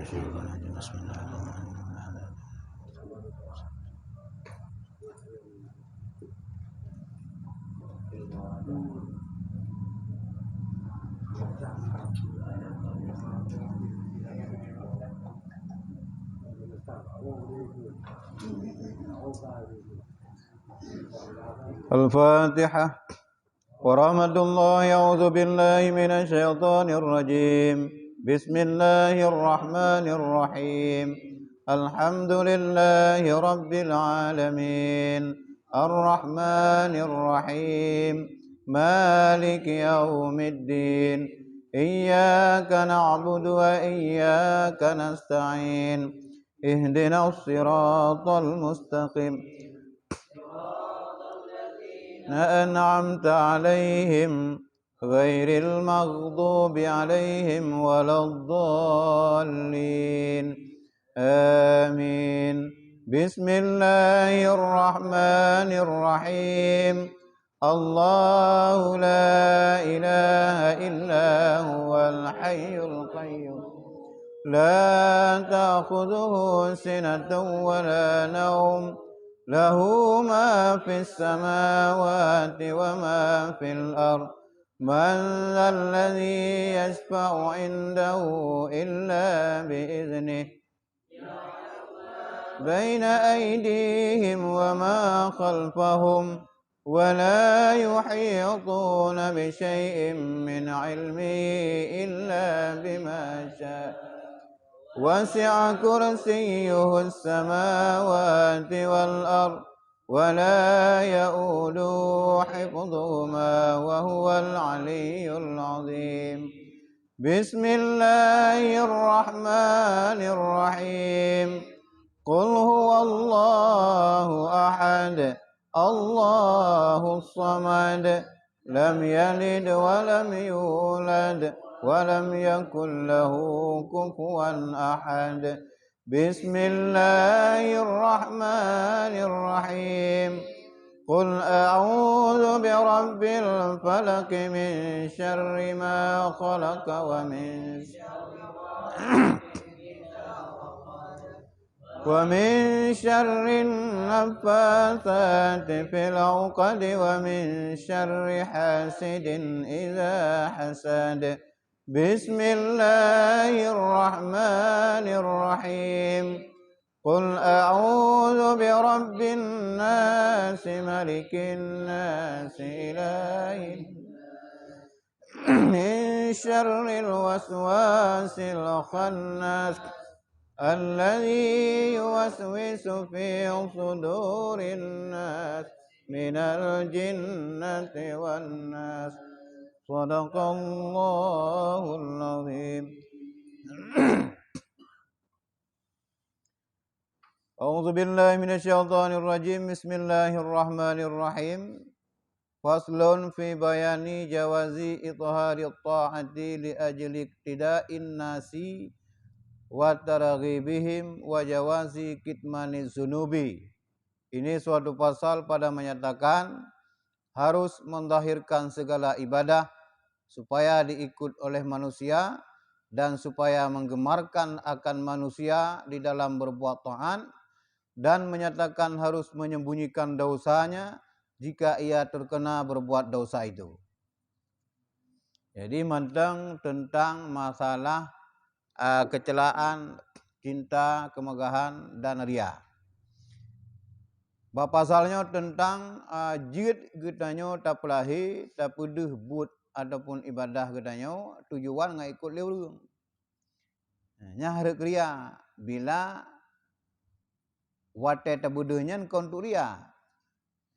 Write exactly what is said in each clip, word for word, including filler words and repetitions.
Bismillahirrahmanirrahim. الفاتحة. ورحمة الله، أعوذ بالله من الشيطان الرجيم. بسم الله الرحمن الرحيم. الحمد لله رب العالمين. الرحمن الرحيم. مالك يوم الدين. إياك نعبد وإياك نستعين. اهدنا الصراط المستقيم. أنعمت عليهم غير المغضوب عليهم ولا الضالين. آمين. بسم الله الرحمن الرحيم. الله لا إله إلا هو الحي القيوم. لا تأخذه سنة ولا نوم. له ما في السماوات وما في الأرض. من ذا الذي يشفع عنده إلا بإذنه. بين أيديهم وما خلفهم. ولا يحيطون بشيء من علمه إلا بما شاء. وسع كرسيه السماوات والأرض. ولا يؤوده حفظهما وهو العلي العظيم. بسم الله الرحمن الرحيم. قل هو الله أحد. الله الصمد. لم يلد ولم يولد. ولم يكن له كفوا أحد. بسم الله الرحمن الرحيم. قل أعوذ برب الفلق من شر ما خلق ومن ومن شر النفاثات في العقد ومن شر حاسد إذا حسد. بسم الله الرحمن الرحيم. قل أعوذ برب الناس ملك الناس إله الناس من شر الوسواس الخناس الذي يوسوس في صدور الناس من الجنة والناس. صدق الله العظيم. أعوذ بالله من الشيطان الرجيم. بسم الله الرحمن الرحيم. فصل في بيان جواز إظهار الطاعة لأجل اقتداء الناس وترغيبهم وجواز كتمان الذنوب. Ini suatu pasal pada menyatakan harus menzahirkan segala ibadah supaya diikut oleh manusia dan supaya menggemarkan akan manusia di dalam berbuat taat, dan menyatakan harus menyembunyikan dosanya jika ia terkena berbuat dosa itu. Jadi mantong teuntang masalah, a, keucelaan, cinta, keumegahan dan ria. Bak pasal nyoe teuntang, a, jeuet geutanyoe tapeulahé, tapeudeuh buet ataupun ibadah geutanyoe tujuan ngon ikot lé ureuëng. Nyan hareuet keu ria, bila watée tabeudeuh nyan kon untuk ria.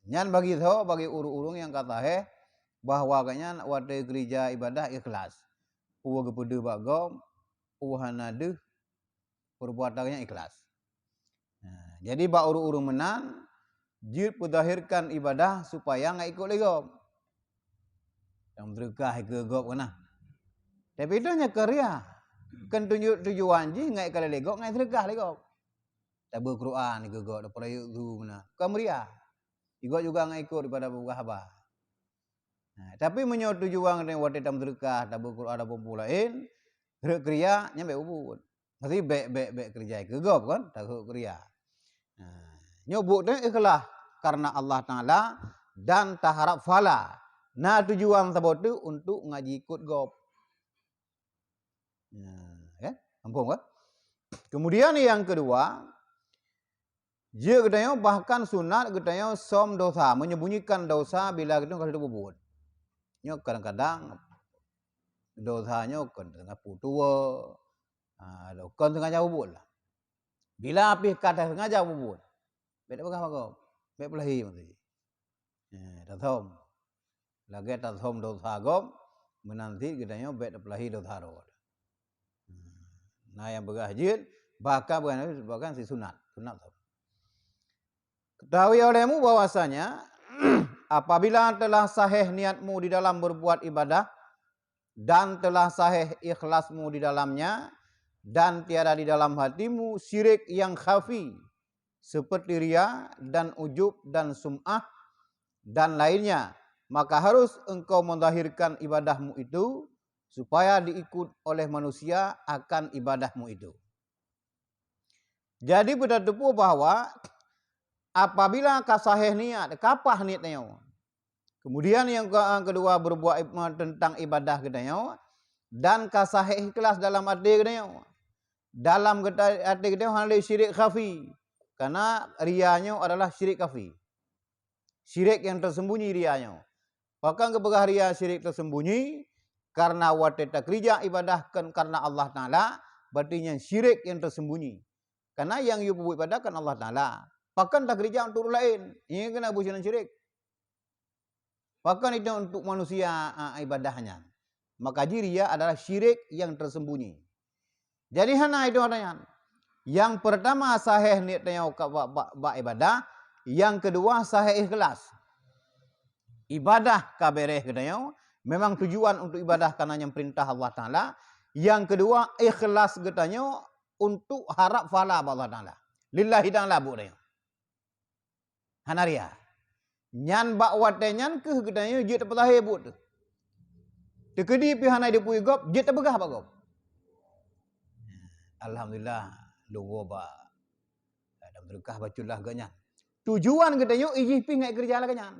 Nyan bagi soe? Bagi ureuëng-ureuëng nyang ka sahé bahwa gobnyan watée geurija ibadah ikhlas. Peue geupeudeuh bak gob, peue hana deuh, peubuatan nyan ikhlas. Nah, jadi bak ureuëng-ureuëng meunan jeuet peuzahirkan ibadah supaya ngon ikot lé gob. Nyang meuseudeukah keu gob keunan. Tapi itu hanya keu ria. Kan tuju-, tujuan jih ngon ikot lé gob, ngon seudeukah lé gob. Tabeuet Quran keu gob, tapeurayeuk su meunan. Bukan meuria. Ikot juga ngon ikot daripada peugah haba. Nah, tapi meunyoe tujuan watée tameuseudeukah, tabeuet Quran, ataupun peue laén, hareuet keu ria, nyan bék peubuet. Maksudnya bèk, bèk, bèk keureuja keu gob kan, takot keu ria. Nah, nyoe buet nyan ikhlas karena Allah Taala dan taharap pahala. Na tujuan saboh teuk untuk ngaji ikut gob. Nah, kan? Ampun kan? Kemudian yang kedua, jeuet geutanyoe bahkan sunat geutanyoe som dosa, menyembunyikan dosa bila geutanyoe ka lheueh tapeubuet. Nyoe kadang-kadang dosa nyoe kon teungoh peutuwo, ha, kon sengaja peubuet lah. Bila pih ka sengaja peubuet, bèk tapeugah bak gob, bèk peulahi maksud jih. Eh, tasom. Lagèe tasom dosa gob, meunan cit geutanyoe bèk tapeulahi dosa droe. Hmm. Na nyang peugah jeuet, bahkan bukan, bahkan si sunat, sunat som. Ketahui olehmu bahwasanya apabila telah sahih niatmu di dalam berbuat ibadah dan telah sahih ikhlasmu di dalamnya dan tiada di dalam hatimu syirik yang khafi seperti ria dan ujub dan sum'ah dan lainnya, maka harus engkau menzahirkan ibadahmu itu supaya diikut oleh manusia akan ibadahmu itu. Jadi, beutateupeue bahwa apabila ka sahih niat, ka paih niat tanyoe, kemudian nyang ke-, nyang keudua, berbuat ib-, teuntang ibadah geutanyoe, dan ka sahih ikhlas dalam até geutanyoe. Dalam geuta-, até geutanyoe hana lé syirik khafi, karena ria nyoe adalah syirik khafi. Syirik nyang tersembunyi ria nyoe. Pakon geupeugah ria syirik tersembunyi? Karena watèe takeurija ibadah kon karena Allah Taala, berarti nyan syirik nyang tersembunyi. Karena nyang yue peubuet ibadah kon Allah Taala. Pakon takeurija untuk ureueng laén? Nyan keuneuk buet sinan syirik. Pakon itu untuk manusia, a, ibadah nyan? Maka jih ria adalah syirik nyang tersembunyi. Jadi hana itu ata nyan. Nyang peurtama sahih niet tanyoe ka bak, bak, bak ibadah, nyang keudua sahih ikhlas. Ibadah ka beres geutanyoe, memang tujuan untuk ibadah karena nyang peurintah Allah Taala. Nyang keudua ikhlas geutanyoe untuk harap pahala bak Allah Taala. Lillahi taala buet tanyoe. Hana ria. Nyan bak watèe nyan kheueh geutanyoe jeuet tapeulahé buet teuh. Teukeudi pih hana jiteupeue gob, jeuet tapeugah bak gob. Alhamdulillah, lôn woe bak, lam teureukah bacut lah geuh nyan. Tujuan geutanyoe jih pih ngon keureuja lagèe nyan.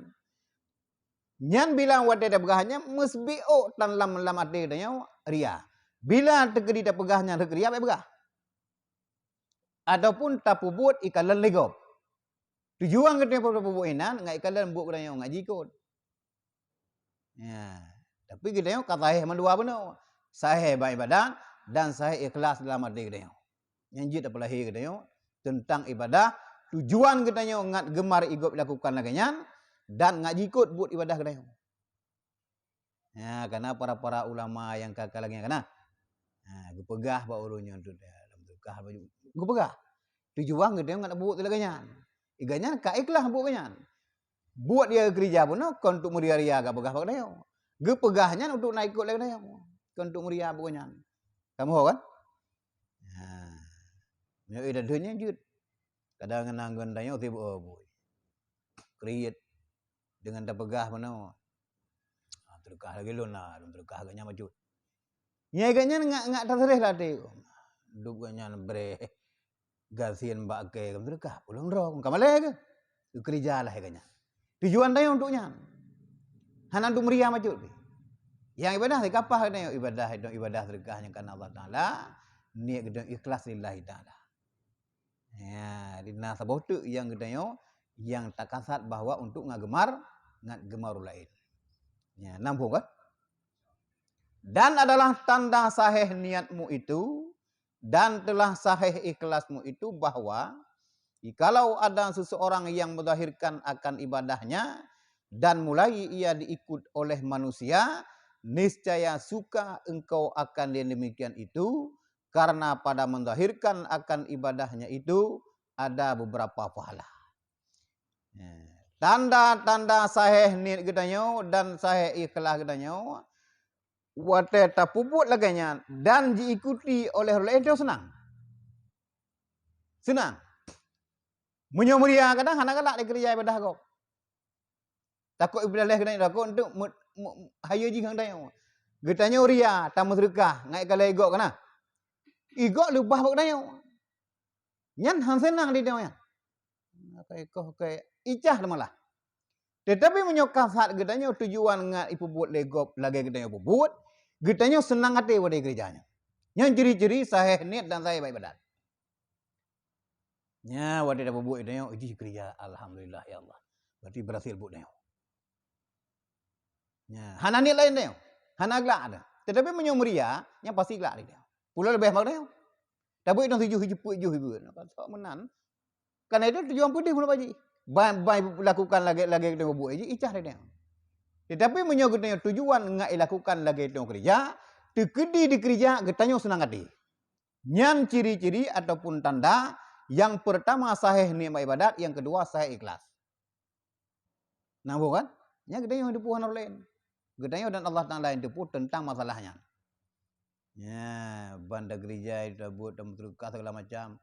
Nyan bila watèe tapeugah nyan meuseubiôk tan lam, lam até geutanyoe ria. Bila teukeudi tapeugah nyan rhot ria, bèk peugah. Ataupun tapeubuet ikalon lé gob. Tujuan geutanyoe tapeubuet inan ngon ikalon buet geutanyoe ngon jikot. Ya, tapi geutanyoe ka sahih mandua bunoe. Sahih bak ibadat dan sahih ikhlas dalam até geutanyoe. Nyan jeuet tapeulahé geutanyoe teuntang ibadah, tujuan geutanyoe ngat geumar i gob lakukan lagèe nyan dan ngat jikot buet ibadah geutanyoe. Ya, karena para-para ulama nyang ka, ka lagèe nyan kana. Ha, geupeugah bak ureueng nyan tu, lam teureukah baju. Geupeugah. Tujuan geutanyoe ngat buet lagèe nyan. Lagèe nyan ka ikhlas buet geuh nyan. Buet nyang geukeurija bunoe kon untuk meuria-ria geupeugah bak geutanyoe. Geupeugah nyan untuk na ikot lé geutanyoe. Kon untuk meuria buet geuh nyan. Kamoe ho kan? Ha. Nyoe ida deuh nyan jeuet. Kadang ngon geutanyoe sibuk, oh, bui. Kriet. Deungon tapeugah bunoe. Ah, teureukah lagèe lôn na, lôn teureukah geuh nyan bacut. Nyan geuh nyan ngat, ngat taseureh lam até. Dub geuh nyan breh. Gasien bak kèe, lôn teureukah, ulôn droe, ka malèe keuh. Geukeurija lah geuh nyan. Tujuan tanyoe untuk nyan. Hana untuk meuria bacut pih. Nyang ibadah sikapah geutanyoe, ibadah, ibadah seudeukah nyang kana Allah Taala, niet geutanyoe ikhlas lillahi taala. Ya, di na saboh teuk nyang geutanyoe nyang takasat bahwa untuk ngat geumar, ngat geumar ureueng laén. Ya, na muphom kan? Dan adalah tanda sahih niatmu itu dan telah sahih ikhlasmu itu bahwa jikalau ada seseorang yang menzahirkan akan ibadahnya dan mulai ia diikut oleh manusia, niscaya suka engkau akan yang demikian itu, karena pada menzahirkan akan ibadahnya itu ada beberapa pahala. Ya. Tanda-tanda sahih niet geutanyoe dan sahih ikhlas geutanyoe, watèe tapeubuet lagèe nyan dan jiikuti oleh ureueng laén, nyoe seunang. Seunang. Meunyoe meuria kadang hana galak lé keurija ibadah gob. Takot ibadah lé geutanyoe, takot untuk me-, me-, hayeue jih ngon geutanyoe. Geutanyoe ria, tameuseudeukah, ngat ikalon lé gob kana. I gob leubeh bak geutanyoe. Nyan han seunang di tanyoe nyan. Kai koh kai icah teumalah. Tetapi meunyoe kasat geutanyoe tujuan ngat ipeubuet lé gob lagée geutanyoe peubuet, geutanyoe seunang até watée keureuja nyan. Nyan ciri-ciri saheh niet dan saheh bak ibadat. Nya watée tapeubuet geutanyoe jih keureuja, alhamdulillah ya Allah. Berarti berhasil buet tanyoe. Nya, hana niet laén tanyoe. Hana glak dah. Tetapi meunyoe meuria, nyan pasti glak di tanyoe. Pulo leubeh bak tanyoe. Tapi dong tujoh jipeuet joh ibu. Nak kata meunan. Karena itu tujuan peudeh meunan bak jih. Bai bai lakukan lagée-lagée geutanyoe buet jih icah di tanyoe. Tetapi meunyoe geutanyoe tujuan ngat ilakukan lagée tanyoe keureuja, teukeudi dikeureuja geutanyoe seunang até. Nyan ciri-ciri ataupun tanda yang pertama saheh niet ibadat, yang kedua saheh ikhlas. Nah, bukan? Nya geutanyoe teupeue hana laén. Geutanyoe dan Allah Taala yang teupeue tentang masalah nyan. Nya, ban tageurija, tabuet, tameuteuka segala macam.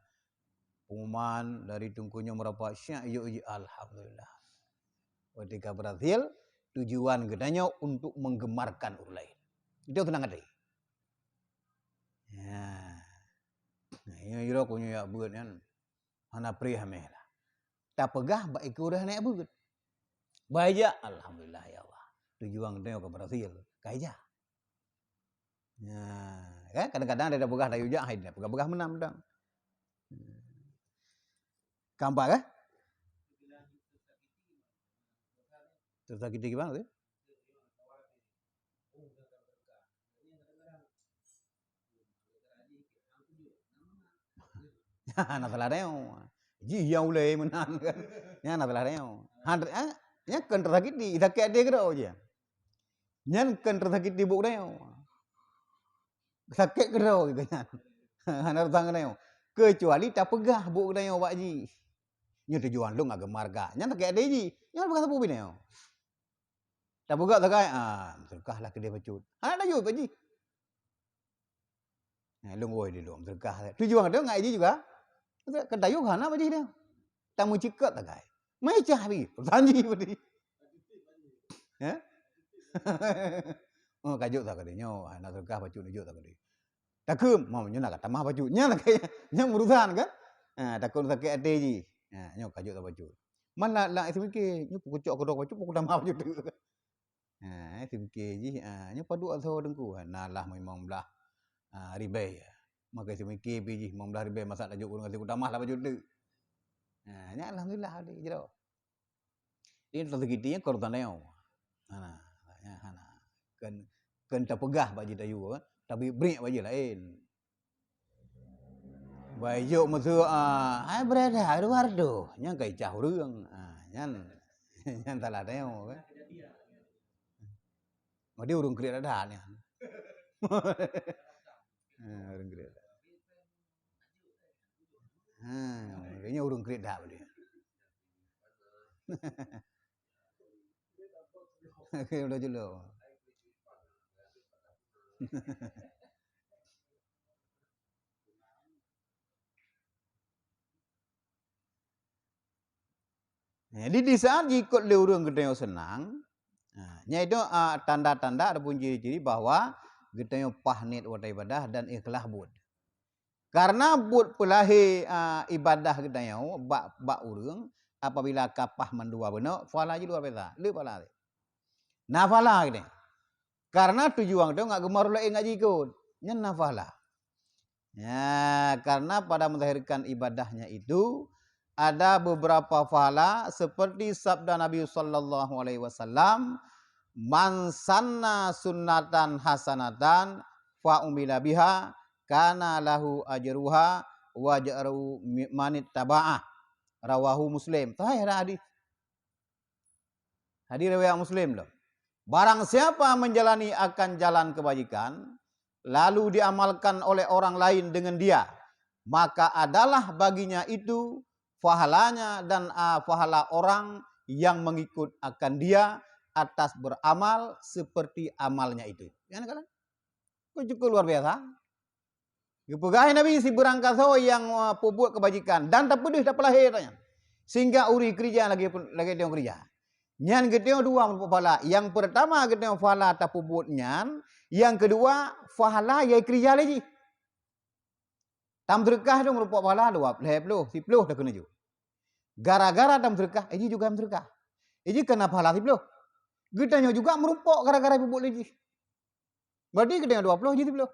Pengumuman dari teungku nyoe meurapat syak yuk jih, alhamdulillah. Ketika berhasil, tujuan geutanyoe untuk menggemarkan ureuëng lain. Itu tenang hati. Ya. Nah, ini jero kunyoe yak buet kan. Hana prih ameh lah. Tapeugah bak ikeu ureuëng hana beuet. Baija, alhamdulillah ya Allah. Tujuan geutanyoe ka berhasil. Kaija. Nah, kan kadang-kadang ada peugah tayu jak hai dia peugah-peugah menam dang. Kampak kan? Tersakiti gimana tu? Hana salah nyoe. Jih nyang ulée meunan kan. Nyan hana salah nyoe. Han, eh, nyan kon tersakiti, sakét até keudroe jih. Nyan kon tersakiti buet nyoe. Sakét keudroe jih nyan. Hana rasa nyoe. Kecuali tapeugah buet nyoe bak jih. Nyoe tujuan lôn agama marga. Nyan sakét até jih. Nyan peugah sapeue binoe. Tapeugah sagai, ah, meuseudeukah lah keudeh bacut. Hana dayuh bak jih. Nah, lôn woi di lôn meuseudeukah. Tujuan gata ngai jih juga. Kan dayuh hana bak jih dia. Tamucikot sagai. Mai cah pi. Tanji bak jih. Ya? Oh, kajok tak kali nyoe. Hana seudekah bacut nujok tak kali. Takheun, mau nyoe nak tamah bacut. Nyan lah kaya, nyan urusan kan? Ha, takheun sakét até jih. Ha, nyoe kajok tak bacut. Man la, la seumiké, nyoe peukucok keudroe bacut, peukutamah bacut tu. Ha, seumiké jih, ha, nyoe padub asoe teungku. Ha, na lah limong blah, ha, ribèe. Maka seumiké pi jih limong blah ribèe masa tajok ureueng asoe kutamah lah bacut tu. Ha, nyan alhamdulillah deh jroh. Ini tersakiti nyan korban nyoe. Hana, ya, hana. Kan, kan tapeugah bak jih tayu kan, tapi bri bak jih laén. Baijok meuseu, ah, hai beurada, Eduardo, nyan ka icah ureueng. Ah, nyan, nyan salah tanyoe kan. Madi ureueng kriet adat nyan. Ha, ureueng kriet adat. Ha, nyan ureueng kriet adat dia. Oke, udah jelo. Jadi di saat jikot lé ureueng geutanyoe seunang, ha, nyan itu, ah, tanda-tanda ataupun ciri-ciri bahwa geutanyoe paih niet watée ibadah dan ikhlas buet. Karena buet peulahé, ah, ibadah geutanyoe bak, bak ureueng, apabila ka paih mandua bunoe, pahala jih luar biasa, le pahala. Na pahala geutanyoe. Karena tujuan geutanyoe ngat geumaroh laén ngat jikot. Nyan na pahala. Ya, karena pada menzahirkan ibadahnya itu ada beberapa pahala seperti sabda Nabi sallallahu alaihi wasallam, "Man sanna sunnatan hasanatan fa umila biha kana lahu ajruha wa ajru mi-, manittaba'ah." Rawahu Muslim. Sahih hadis. Hadis riwayat Muslim loh. Barang siapa menjalani akan jalan kebajikan, lalu diamalkan oleh orang lain dengan dia, maka adalah baginya itu pahalanya dan, ah, pahala orang yang mengikut akan dia atas beramal seperti amalnya itu. Ya kan? Keu cukup luar biasa. Geupeugah Nabi sibeurang kasoe nyang, uh, peubuet keubajikan dan tapeudeuh tapeulahé tanyan. Sehingga ureueng keurija lagée, lagée tanyoe keurija. Nyan geutanyoe dua pahala. Nyang peurtama geutanyoe pahala tapeubuet nyan, nyang keudua pahala nyang keurija lé jih. Tam seudeukah tu meurumpok pahala dua ploh, lhèe ploh, siplôh takeuneuk jok. Gara-gara tam seudeukah, eh, jih juga meuseudekah. Eh, jih kana pahala siplôh. Geutanyoe juga meurumpok gara-gara peubuet lé jih. Berarti geutanyoe dua ploh, jih siplôh.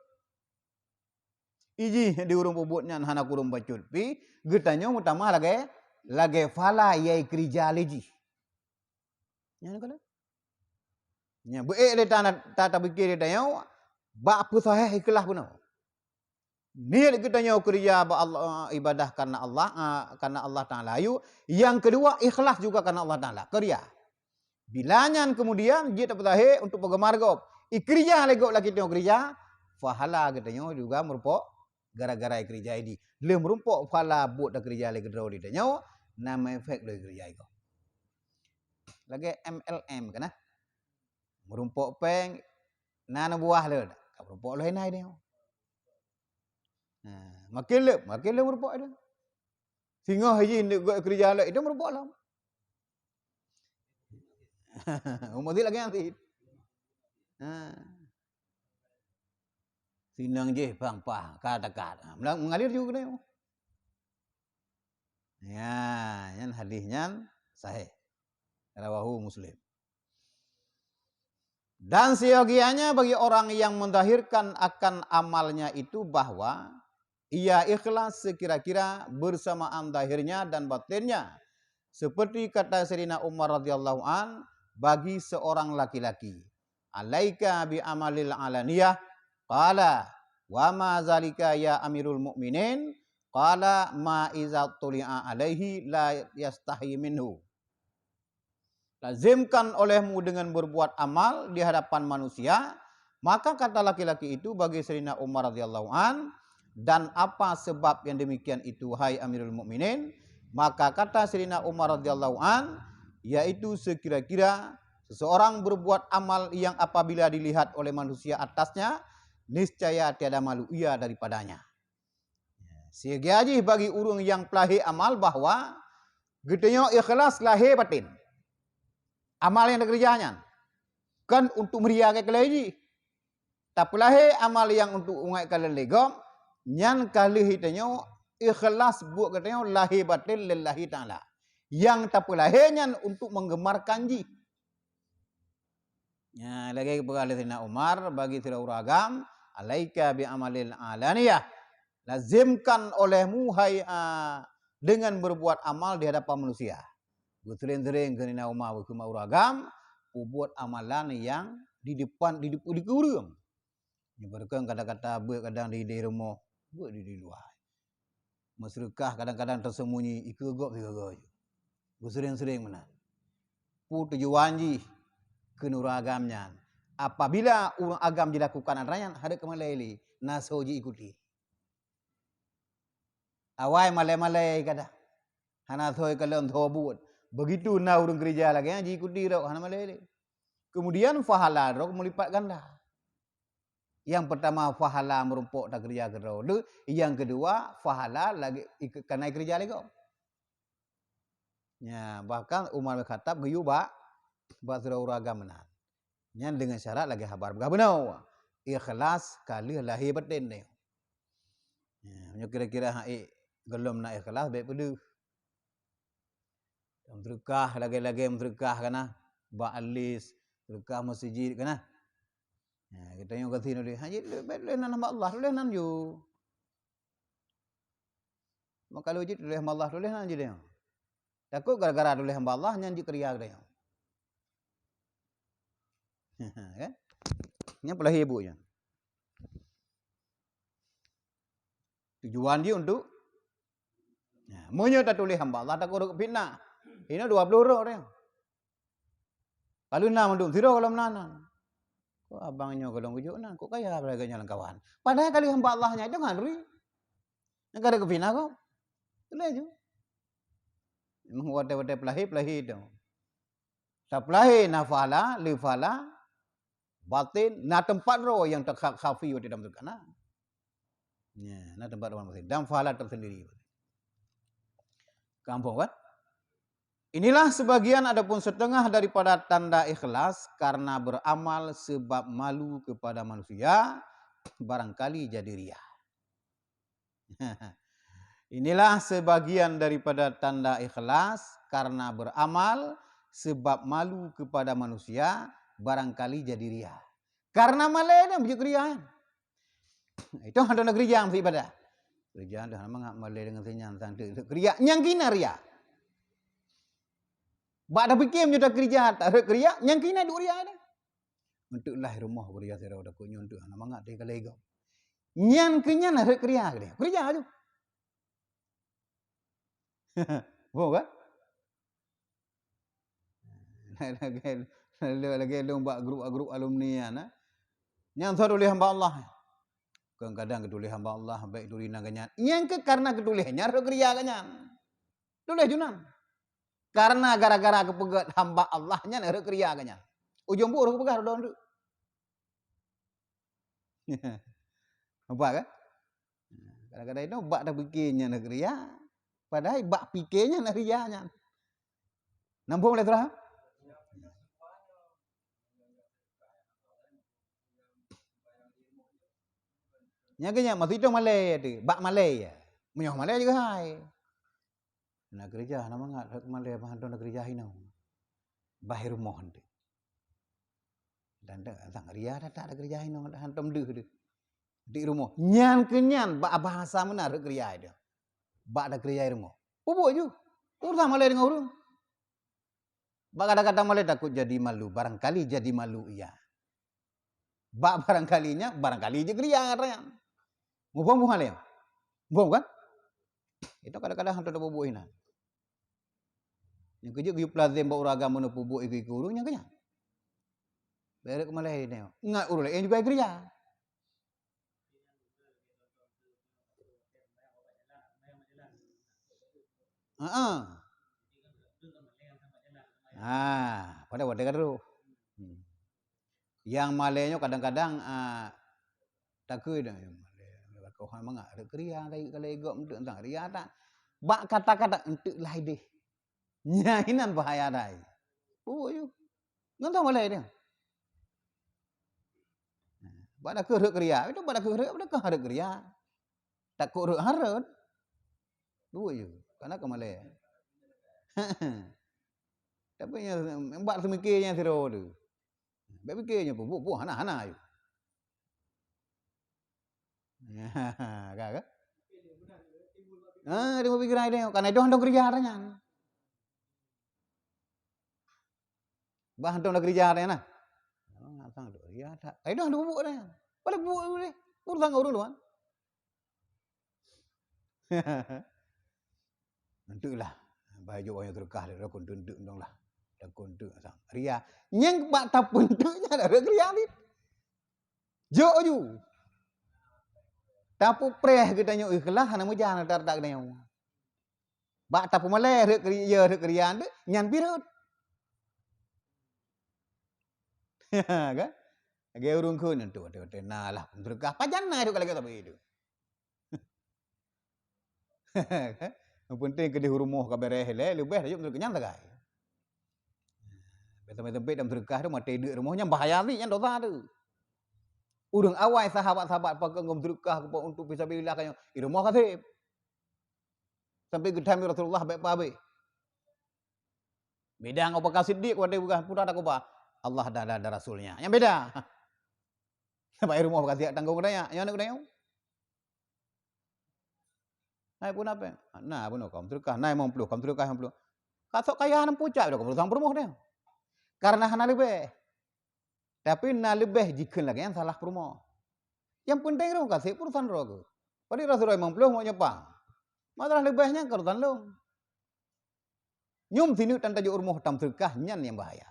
Eh, jih di ureueng peubuet nyan hana kureueng bacut pi, geutanyoe meutamah lagèe, lagèe pahala nyang keurija lé jih. Nyan ka lheueh. Nyan beuék lé ta, ta, tapike lé tanyoe bak peusahih ikhlas bunoe. Niet geutanyoe keurija bak Allah, ibadah karena Allah, ah, karena Allah Taala. Yu, nyang keudua, ikhlas juga karena Allah Taala. Keurija. Bila nyan keumudian jeuet tapeulahé untuk peugeumar gob. Ikeurija lé gob lagèe tanyoe keurija, pahala geutanyoe juga meurumpok gara-gara ikeurija idi. Lheueh meurumpok pahala buet takeurija lé keudroe di tanyoe, na meuefek lé keurija gob. Lagèe M L M kan, nah. Meurumpok péng, na neubuah lé, ka meurumpok lé nai tanyoe. Nah, makin lé, makin lé meurumpok itu. Singoh jih neuk gèt keurija lé, itu meurumpok lom. Umat lagèe nyan cit. Ha. Sinong jih pang pah, ka takat. Ha, meulang-, mengalir juga keunoe. Ya, nyan hadis nyan sahih. Rawahu Muslim. Dan seyogianya bagi orang yang menzahirkan akan amalnya itu bahwa ia ikhlas sekira-kira bersamaan zahirnya dan batinnya, seperti kata Sayyidina Umar radhiyallahu an bagi seorang laki-laki, "Alaika bi amalil alaniyah." Qala, "Wa ma zalika ya Amirul Mukminin?" Qala, "Ma iza tuli'a alaihi la yastahi minhu." Lazimkan olehmu dengan berbuat amal di hadapan manusia. Maka kata laki-laki itu bagi Sayyidina Umar radhiyallahu an, "Dan apa sebab yang demikian itu, hai Amirul Mukminin?" Maka kata Sayyidina Umar radhiyallahu an, yaitu sekira-kira seseorang berbuat amal yang apabila dilihat oleh manusia atasnya, niscaya tiada malu ia daripadanya. Seugi jih bagi ureueng nyang peulahé amal bahwa geutanyoe ikhlas lahé batin. Amal nyang takeurija nyan kon untuk meuria keu keuleue jih. Tapeulahé amal nyang untuk umat keuleue lé gob, nyan ka lheueh tanyoe ikhlas buet geutanyoe lahé batin lillahi ta'ala. Nyang tapeulahé nyan untuk menggemarkan jih. Nya, lagèe geupeugah lé Saidina Umar bagi sidroe ureueng agam, "Alaika bi amalil alaniyah." Lazimkan olehmu, hai, a, dengan berbuat amal di hadapan manusia. Beuseuring-seuring keu Saidina Umar beukeumak ureueng agam, peubuet amalan nyang di depan, di, di keu ureueng. Nyoe beureukong kata-kata beuet kadang di, di rumoh, beuet di, di luwa. Meuseudeukah kadang-kadang teuseumunyi, ikeue gob sigoe-goe. Beuseuring-seuring meunan. Peue tujuan jih keu ureueng agam nyan? Apabila ureueng agam jilakukan atra nyan, hareuet keu malèe lé, na soe jiikuti. Awai malèe-malèe kadang. Hana soe kalon soe buet. Begitu na ureueng keurija lagèe nyan jiikuti droe, hana malèe lé. Kemudian pahala droe meulipat ganda. Nyang peurtama pahala meurumpok takeurija keudroe, nyang keudua pahala lagèe ik-, kana keurija lé gob. Nya, bahkan Umar bin Khattab geuyue bak, bak sidroe ureueng agam meunan. Nyan deungon syarat lagèe haba peugah bunoe. Ikhlas ka lheueh lahé batin nyoe. Nya, meunyoe kira-kira hana ék gohlom na ikhlas, bèk peudeuh. Meuseudeukah lagèe-lagèe meuseudeukah kana, bak alis, meuseudeukah meuseujid kana. Nah, geutanyoe gasien ulèe, "Hana jeuet, bèk tuléh nan hamba Allah, tuléh nan ju." Maka lheueh jeuet tuléh hamba Allah, tuléh nan ju tanyoe. Takot gara-gara tuléh hamba Allah, nyan jeuet keurija geutanyoe. Kan? Nyan peulahé buet nyan. Tujuan jih untuk Nah, meunyoe tatuléh hamba Allah, takot rhot fitnah. Inoe dua ploh droe. Ka lheueh na mandum sidroe gohlom na nan. Kok abang nyoe gohlom geujok nan, kok kaya lagèe nyan lam kawan. Padahai ka lheueh hamba Allah nyan itu ngon ri. Nyang ka rhot keu fitnah kok. Tuléh ju. Memang watèe-watèe peulahé, peulahé tu. Tapeulahé na pahala, le pahala, batin, na teumpat droe nyang teuka-, khafi watèe dalam teuka na. Ya, na teumpat droe batin. Dan pahala tersendiri. Kampung kan? Inilah sebagian adapun setengah daripada tanda ikhlas karena beramal sebab malu kepada manusia, barangkali jadi riya. Inilah sebagian daripada tanda ikhlas, karena beramal sebab malu kepada manusia, barangkali jadi ria. Karena malée nyan beujeuet ria. Itu hana na geurija meusibadah. Geurija dah mangat malée deungon sinyan sang teuk ria. Nyang kina ria. Bak tapike meunyoe takeurija, tak rhot keuria, nyang kina duek ria dah. Untuk lah rumoh beuraya sidroe takot nyoe untuk hana mangat teuka lego. Nyan keu nyan rhot keuria keudeh. Keurija tu. Boh kan? Lagèe, lagèe, lagèe lôn bak grup-grup alumni nyan, eh. Nyang soe tuléh hamba Allah. Kadang-kadang geutuléh hamba Allah, baik turi nan geuh nyan. Nyang keu karena geutuléh nyan rhot keuria geuh nyan. Tuléh ju nan. Karena gara-gara geupeugét hamba Allah nyan rhot keuria geuh nyan. Ujong buet rhot geupeugah droe-droe. Nampak kan? Kadang-kadang itu bak tapike nyan rhot keuria, padahai bak pike nyan ria nyan. Nambông lé surah? Nyang keu nyan, maksud itu malée tu, bak malée ya. Meunyoe malée juga hai. Na keureuja, na mangat, rhot malée, bah hantom na keureuja hinoe. Bah i rumoh hantom. Dan da-, sang ria that-that na keureuja hinoe, hantom deuh deuh. Di rumoh. Nyan keu nyan, bak bahasa meunan rhot keureuja deuh. Bak na keureuja i rumoh. Peubuet ju. Urusan malée deungon ureueng. Bak kata-kata malée takot jadi malu, barangkali jadi malu ia. Bak barangkali nyan, barangkali jeuet keuria nyan. Muphom bunoe lé? Muphom kan? Itu kadang-kadang hantom tapeubuet inan. Nyang keujeuet geuyue peulazem bak ureueng agam meunoe peubuet iku-iku ureueng nyang keu nyan. Bèk rhot keu malée nyoe. Ingat ureueng laén juga keuria. Heeh. Ah, pada watèe ka trôh. Hmm. Nyang malée nyoe kadang-kadang, ah, takheun dah, nyang malée, lakoe hana mangat, ada keuria, tapi kalau igok untuk tentang ria tak. Bak kata-kata untuk lah ideh. Nyan inan bahaya dai. Oh, yo. Ngon tahu malée dia. Bak dah keureuk keuria, itu bak dah keureuk, bak dah keureuk keuria. Takot rhot hareuet. Duek ju, kana keu malée. Tapi nyang bak seumike nyang sidroe tu. Bèk pike nyoe peubuet, buet hana-hana ju. Ka, ka? Ah, dia berpikiran dia, karena itu hantom keureuja nyan. Bah hantom keureuja nyan nah. Ngasang tu, ya tak. Itu hantom buet nyan. Boleh buet boleh. Urusan ureueng luar. Enteuk lah. Bah jok nyang teureukah lé, lakon teunteuk dong lah. Lakon teuk sang. Ria. Nyang bak tapeunteuk nyan ada ria ni. Jok ju. Tapeupreh geutanyoe ikhlas hana meujan that-that geutanyoe. Bak tapeumalée rhot keuria, rhot keuria nyan pih rhot. Kan? Lagèe ureueng kheun nyan tu, tu, tu, na lah peuteureukah. Pajan na itu kalau kita begitu. Yang penting keudeh rumoh ka beres lé, leubeh tajok meuteureukah nyan sagai. Beutôi-beutôi lam seudeukah tu maté deuk rumoh nyan bahaya sit nyan dosa tu. Ureueng awai sahabat-sahabat pakai ngom seudeukah keu untuk fisabilillah ka nyoe, di rumoh ka sép. Sampai geutham Rasulullah bèk pabe. Beda ngon Abu Bakar Siddiq watèe peugah putra takuba Allah dan, dan, dan Rasulnya. Nyang beda. Sampai rumoh ka siap tanggong daya, nyoe aneuk daya. Hai pun apa? Na bunoe kaum seudeukah, na limong ploh, kaum seudeukah limong ploh. Ka sok kaya nam pucak dah kaum sang peurumoh dia. Karena hana leubeh. Tapi na leubeh jikheun lagèe nyan salah peurumoh. Yang penting rhung kasih urusan droe geuh. Padahai Rasulullah limong ploh mau nyepang. Masalah leubeh nyan ka urusan lôn. Nyum sineuk tan tajok rumoh tam seudeukah nyan nyang bahaya.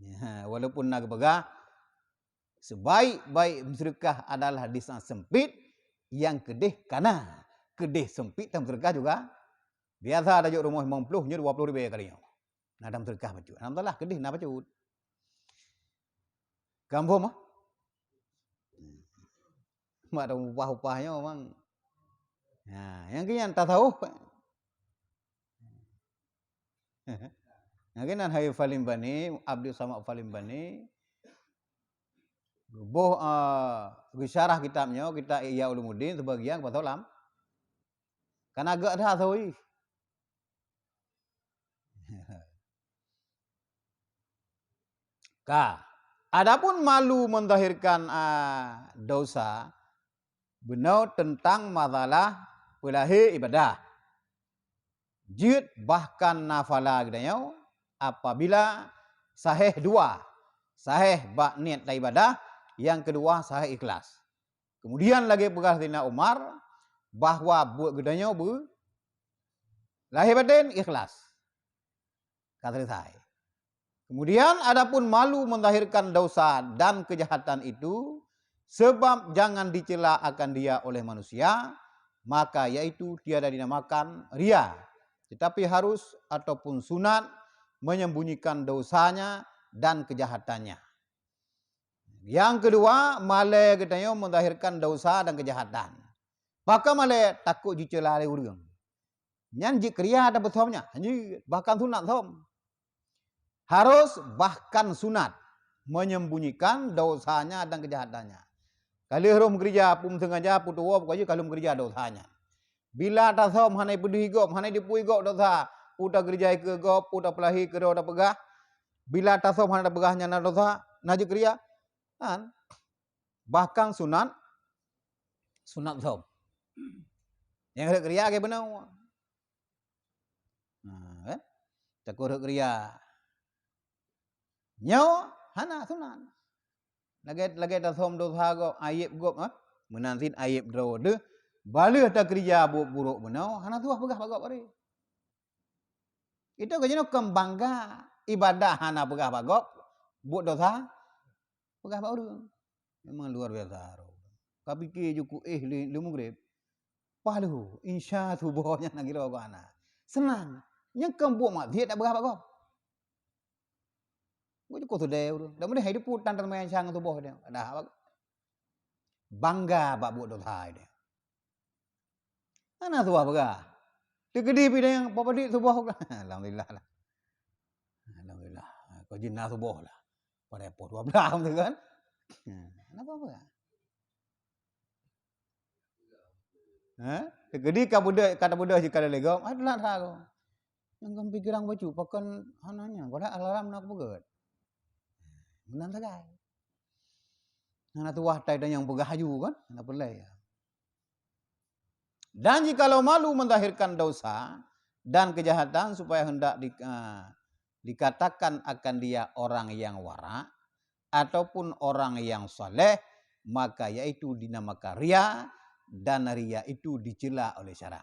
Ya, walaupun na geupeugah, sebaik-baik seudeukah adalah di saat sempit, nyang keudeh kana. Keudeh sempit tam seudeukah juga. Biasa tajok rumoh limong ploh, nyoe dua ploh ribèe kali nyoe. Na tam seudeukah bacut. Alhamdulillah, keudeh na bacut. Kampung mah? Mak dah upah-upah nyoe memang. Ha, nyang keu nyan tasawuf. Nyang keu nyan hai Falim Bani, Abdul Samad Falim Bani. Boh, eh, geusyarah kitab nyoe, kitab Ihya Ulumuddin, sebagian kupasoe lam. Kana geuh that soi. Ka. Adapun malu menzahirkan, ah, dosa, bunoe teuntang masalah peulahé ibadah. Jeuet bahkan nafala geutanyoe apabila sahih dua, sahih bak niet dan ibadah, nyang keudua sahih ikhlas. Kemudian lagée peugah Saidina Umar bahwa buet geutanyoe beu lahé baten ikhlas. Ka selesai. Kemudian adapun malu menzahirkan dosa dan kejahatan itu, sebab jangan dicela akan dia oleh manusia, maka yaitu tiada dinamakan ria, tetapi harus ataupun sunat menyembunyikan dosanya dan kejahatannya. Yang kedua, malée geutanyoe menzahirkan dosa dan kejahatan. Pakon malée? Takot jicela lé ureuëng. Nyan jeuet keu ria atawa sôm nyan? Jeuet, bahkan sunat sôm. Harus bahkan sunat menyembunyikan dosanya dan kejahatannya. Ka lheueh rhom keurija, peue meusengaja, peue tuwoe, pokok jih ka lheueh meukeurija dosa nyan. Bila tasôm hana ipeudeuh gob, hana idipui gob dosa, peue takeurija keu gob, peue tapeulahé keu droe tapeugah. Bila tasôm hana tapeugah nyan na dosa, na jeuet keu ria. Kan? Bahkan sunat, sunat sôm. Nyang rhot keu ria lagée bunoe. Ha, kan? Takot rhot keu ria. Nyoe hana sunat. Lagée, lagée tasôm dosa gob, aieb gob, ha? Meunan cit aieb droe deuh. Baleueh takeurija buet burok bunoe, hana tuah peugah bak gob hari. Itu keuh jinoe kon bangga ibadah hana peugah bak gob, buet dosa peugah bak ureuëng. Memang luar biasa. Ka pike ju kuéh lé, lé mugreb. Palu, insya suboh nyan na giro geuh hana. Senang. Nyang kon buet maksiat tak peugah bak gob. Buet jukôh seudeh ureuëng. Dak meudeh hai deupeu tan teumanyang sang suboh dia. Dah bangga bak buet dosa dia. Hana suah peugah. Teukeudi pih nyang peupadit suboh. Alhamdulillah lah. Alhamdulillah. Kau jina suboh lah. Pada poh dua belas tu kan. Ha, kenapa apa? Ha? Teukeudi ka beudôh, ka beudôh jika lé gob, ai teulat that. Nyang kon pikiran bacut, pakon hana nyan, padahal alarm na kupeugét. Meunan sagai. Hana tuah tai nyang peugah aju kan, hana peureulée. Dan jikalau malu menzahirkan dosa dan kejahatan supaya hendak di, ah, dikatakan akan dia orang yang wara ataupun orang yang saleh, maka yaitu dinamakan ria, dan ria itu dicela oleh syarak.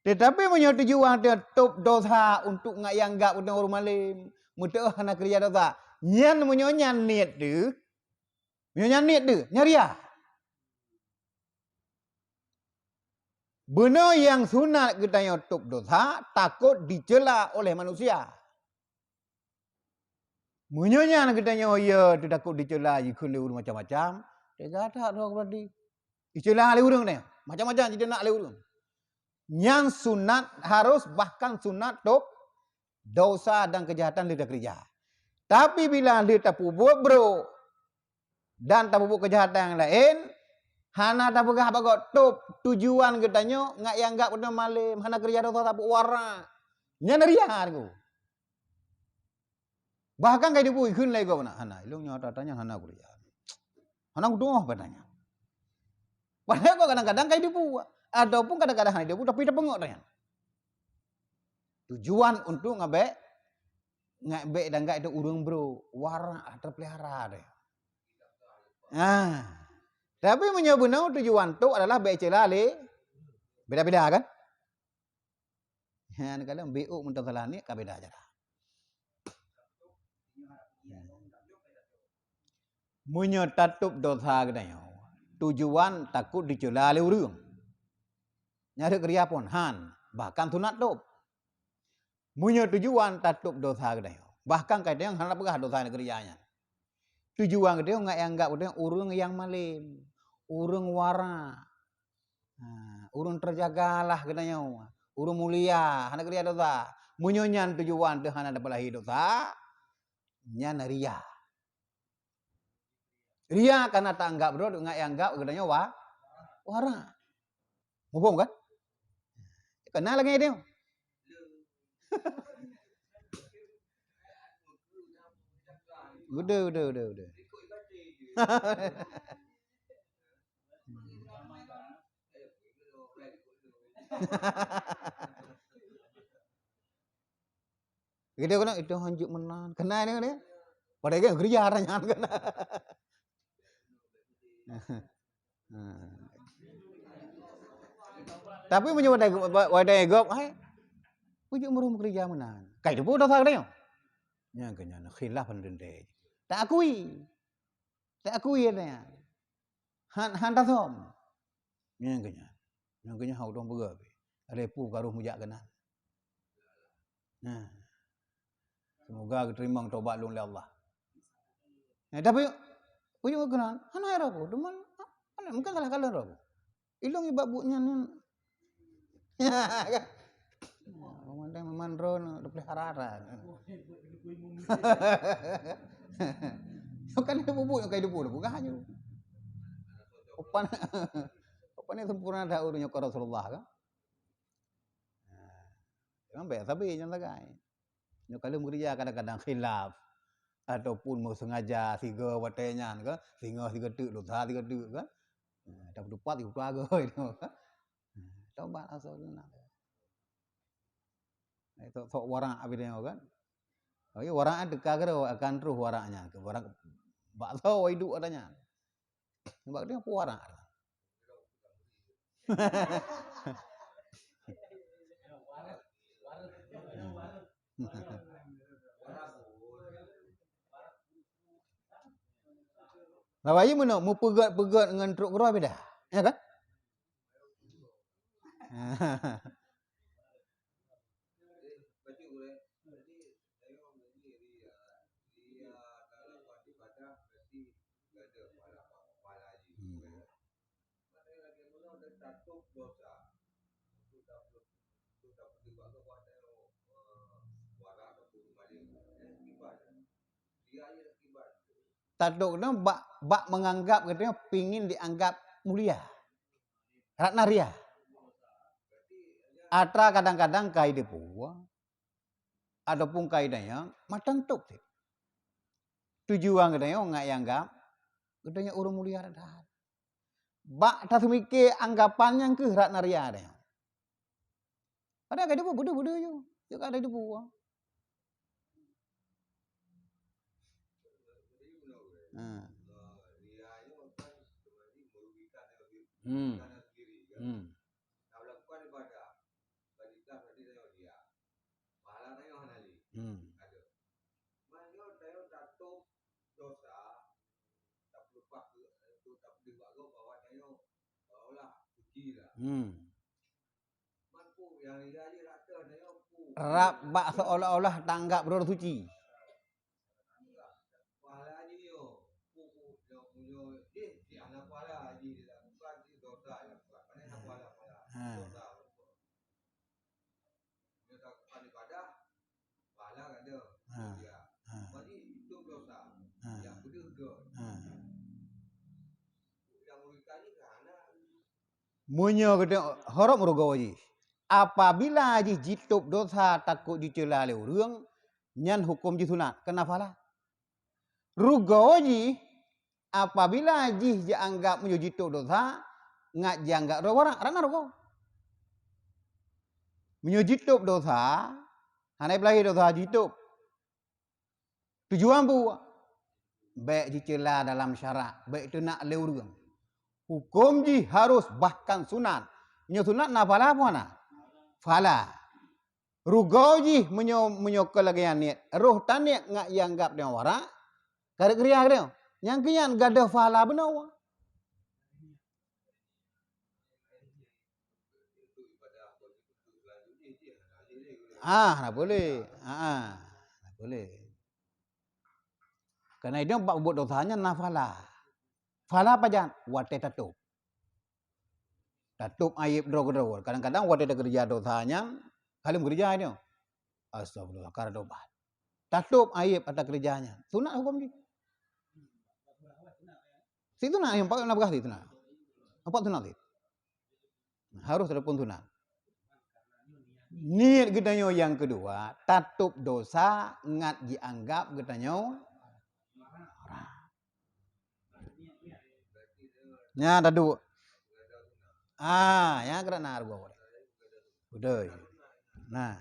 Tetapi meunyoe tujuan teuh top dosa untuk ngat ianggap ureuëng malém, meuteuoh hana keurija dosa, nyan meunyoe nyan niet teuh, meunyoe nyan niet teuh, nyan ria. Bunoe nyang sunat geutanyoe top dosa, takot dicela oleh manusia. Meunyoe nyan geutanyoe ya teutakot dicela jikheun lé ureuëng macam-macam, teuga that droe berarti. Dicela lé ureuëng nyan, macam-macam jiteunak lé ureuëng. Nyan sunat harus bahkan sunat top dosa dan kejahatan lheueh takeurija. Tapi bila lheueh tapeubuet brok dan tapeubuet kejahatan nyang laén, hana tapeugah bak gob top, tujuan geutanyoe ngat ianggap geutanyoe malém, hana keurija dosa tapeuwara. Nyan ria teungku. Bahkan kai dipui kheun lé gob na, hana, ilong nyoe ata-ata nyan hana kuliah. Hana kudoh pada nyan. Padahai kok kadang-kadang kai dipui, ataupun kadang-kadang hana dipui tapi tapeungok nyan. Tujuan untuk ngabek, ngabek dan gak itu ureuëng bro, warak terpelihara deh. Ah. Tapi meunyoe bunoe tujuan tu adalah bek celah lé beda-beda kan? Nyan kadang B O meuntang salah ni ka beda cara. Meunyoe tatôb dosa geutanyoe, tujuan takot dicela lé ureuëng. Nyan rhot keu ria phon han, bahkan sunat tôb. Meunyoe tujuan tatôb dosa geutanyoe, bahkan kadang hana peugah dosa nyang geuria nyan. Tujuan geutanyoe ngat ianggap geutanyoe ureuëng nyang malém, ureuëng wara. Ha, ureuëng teujagalah geutanyoe, ureuëng mulia, hana geuria dosa. Meunyoe nyan tujuan teuh hana tapeulahé dosa, nyan ria. Ria karena taanggap droe, ngat anggap geutanyoe wa-, warak. Muphom kan? Kana lagée nyoe. Udah, udah, udah, udah. Gitu kan, itu hanjeuet meunan. Kena ini, ini. Padahal kan kerja orang nyan kan. Tapi meunyoe wadai, wadai gob, hai, ujuk meureuh meukeureuja meunan. Kai teupeu dosa geutanyoe. Nyang keu nyan khilaf hana teuntèe. Tak akui. Tak akui ada nyan. Han, han tasom. Nyang keu nyan. Nyang keu nyan hau dong peugah pih. Ada pu karoh mujak keunan. Nah. Semoga geuteurimong tobat lôn lé Allah. Nah, tapi ujuk keunan, hana roh ku, teuma, hana, mungkin salah kalon roh ku. Ilong ibak buet nyan, nyan. Ya, kan? Ya, pemandang memandro, nak dipelihara. Kan itu bubuk, kan itu bubuk, bukan hanya. Upan, upan itu sempurna dah urutnya ke Rasulullah, kan? Nah, memang baik, tapi jangan lagai. Nyoe ka lheueh meukeureuja kadang-kadang khilaf ataupun meusengaja sigoe watèe nyan kan, singoh sigoe teuk, lusa sigoe teuk kan. Nah, tapeutupat sigoe teuk agoi nyoe kan. Nah, tobat asai leunak. Nah, sok, sok warak abis nyoe kan. Tapi warak nyan teuka keudroe akan troh warak nyan, ke warak bakso wai duek ata nyan. Bak dia apa warak? Lawai meunoe meupeugöt-peugöt ngon trok keudroe beda. Ya kan? Hmm. Tatok nyoe bak, bak menganggap geutanyoe pingin dianggap mulia. Ratna ria. Atra kadang-kadang kai dipuwoe. Ataupun kai dayang, mantong top cit. Tujuan geutanyoe ngat ianggap geutanyoe ureuëng mulia that. Bak taseumiké anggapan nyang kheueh ratna ria dayang. Padahai ka dibuet beudeuh-beudeuh ju, jeuet ka dibuet. Ha. Hmm. Hmm. Pahala tanyoe hana lé. Hmm. Ada. Meunyoe tanyoe tatôb dosa, tapeuleupah keu, keu tapeuleupah keu bahwa tanyoe seolah-olah suci lah. Hmm. Man peue nyang lheueh jih rata tanyoe peue? Rab bak seolah-olah tanggap droe suci. Pahala jih nyoe, peue, peue, nyoe, nyoe, jih, jih hana pahala jih dilakukan, jih dosa dilakukan. Mana hana pahala, pahala? Ha. Dosa. Nyoe takukan ibadah, pahala ka ada. Ha. Ya. Ha. Bagi itu dosa. Ha. Yang beudeuh ke? Ha. Yang merugikan ni kan hana. Meunyoe geutanyoe horeup rugoe jih, apabila jih jitôb dosa takot jiceula lé ureuëng, nyan huköm jih sunat, keu na pahala. Rugoe jih, apabila jih jianggap meunyoe jitôb dosa, ngat jianggap droe warak, rana rugoe. Meunyoe jitôb dosa, hana peulahé dosa jitôb. Tujuan peue? Bék jiceula dalam syarak, bék teunak lé ureuëng. Huköm jih harôh bahkan sunat. Meunyoe sunat na pahala peue hana? Pahala. Rugoe jih meunyoe, meunyoe keu lagée nyan niet, roh taniet ngat ianggap deungon warak, ka rhot keu ria geutanyoe. Nyang keu nyan gadôh pahala bunoe. Ah, hana boleh. Ah, ah, hana boleh. Karena itu bak buet dosa nyan na pahala. Pahala pajan? Watée tatôb. Tatôb aieb droe keudroe. Kadang-kadang watée takeureuja dosa nyan, ka lheueh meukeureuja nyoe. Astagfirullah, ka tobat. Tatôb aieb ata keureuja nyan. Sunat huköm jih. Situ na nyang pakai na beugah situ na. Empat sunat sit. Harus telepon sunat. Niet geutanyoe nyang keudua, tatôb dosa ngat jianggap geutanyoe haram. Nyan tadu. Ah, nyang keunan na reugoe. Beutôi. Nah.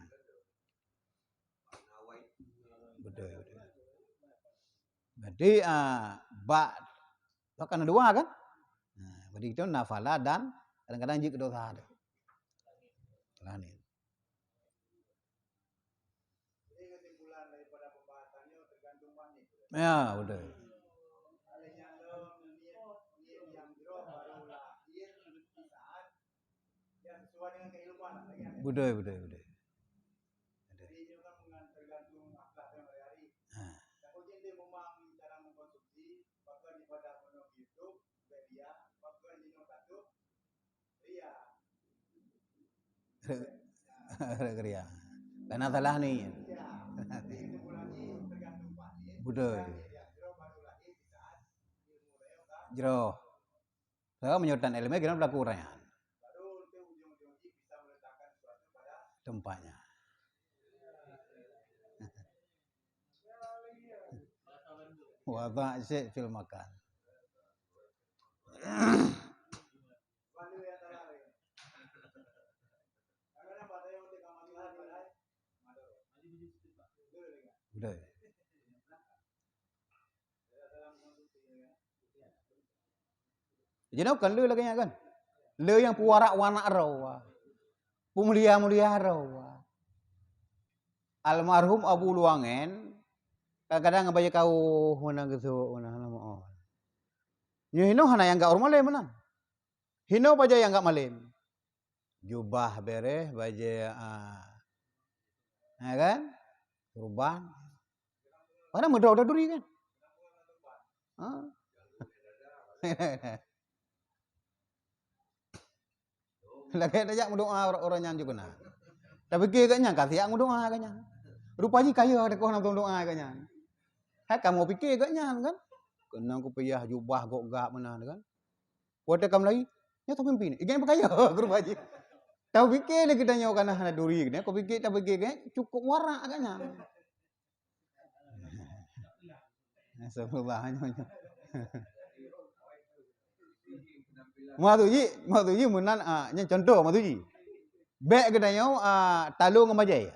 Beutôi, beutôi. Berarti, ah, bak, bak kan dua kan? Nah, berarti itu nafala dan kadang-kadang jeuet keu dosa tu. Lah ni. Ya, beutôi. Beutôi, beutôi, beutôi. Beutôi. Ha. Rek, rek keuriah. Karena salah niet. Beutôi. Jroh. Sebab meunyoe tan ileumèe keunan beulaku ureueng nyan. Tempatnya. Wada' syai' fil makan. Beutôi. Jadi kon le lagèe nyan kan? Le nyang peuwarak-warak droe. Peumulia-mulia droe. Almarhum Abu Luwangen, kadang-kadang bajèe kawöh meunan geusok meunan lama. Nyoe hinoe hana nyang gak ureueng malém meunan. Hinoe bajèe nyang gak malém. Jubah bereh, bajèe, ah, ya kan? Turban. Padahai meudoa duri kan? Ha? Lagèe tajak meudoa ureueng nyan juga na. Tapi geuh geuh nyan ka siap meudoa geuh nyan. Rupa jih kaya teuka na meudoa geuh nyan. Hai kamoe pike geuh nyan kan? Keunan kupiah jubah gok gak meunan kan? Watèe ka meulayi, nyoe tapeumimpin. Igai peukayo keu rupa jih. Tapike lé geutanyoe kana hana duri geutanyoe, kupike tapike geutanyoe cukôp warak geuh nyan. Astagfirullah, nyoe, nyoe. Maksud jih, maksud jih meunan, ah, nyan contoh maksud jih. Bèk geutanyoe, ah, talô ngon bajèe.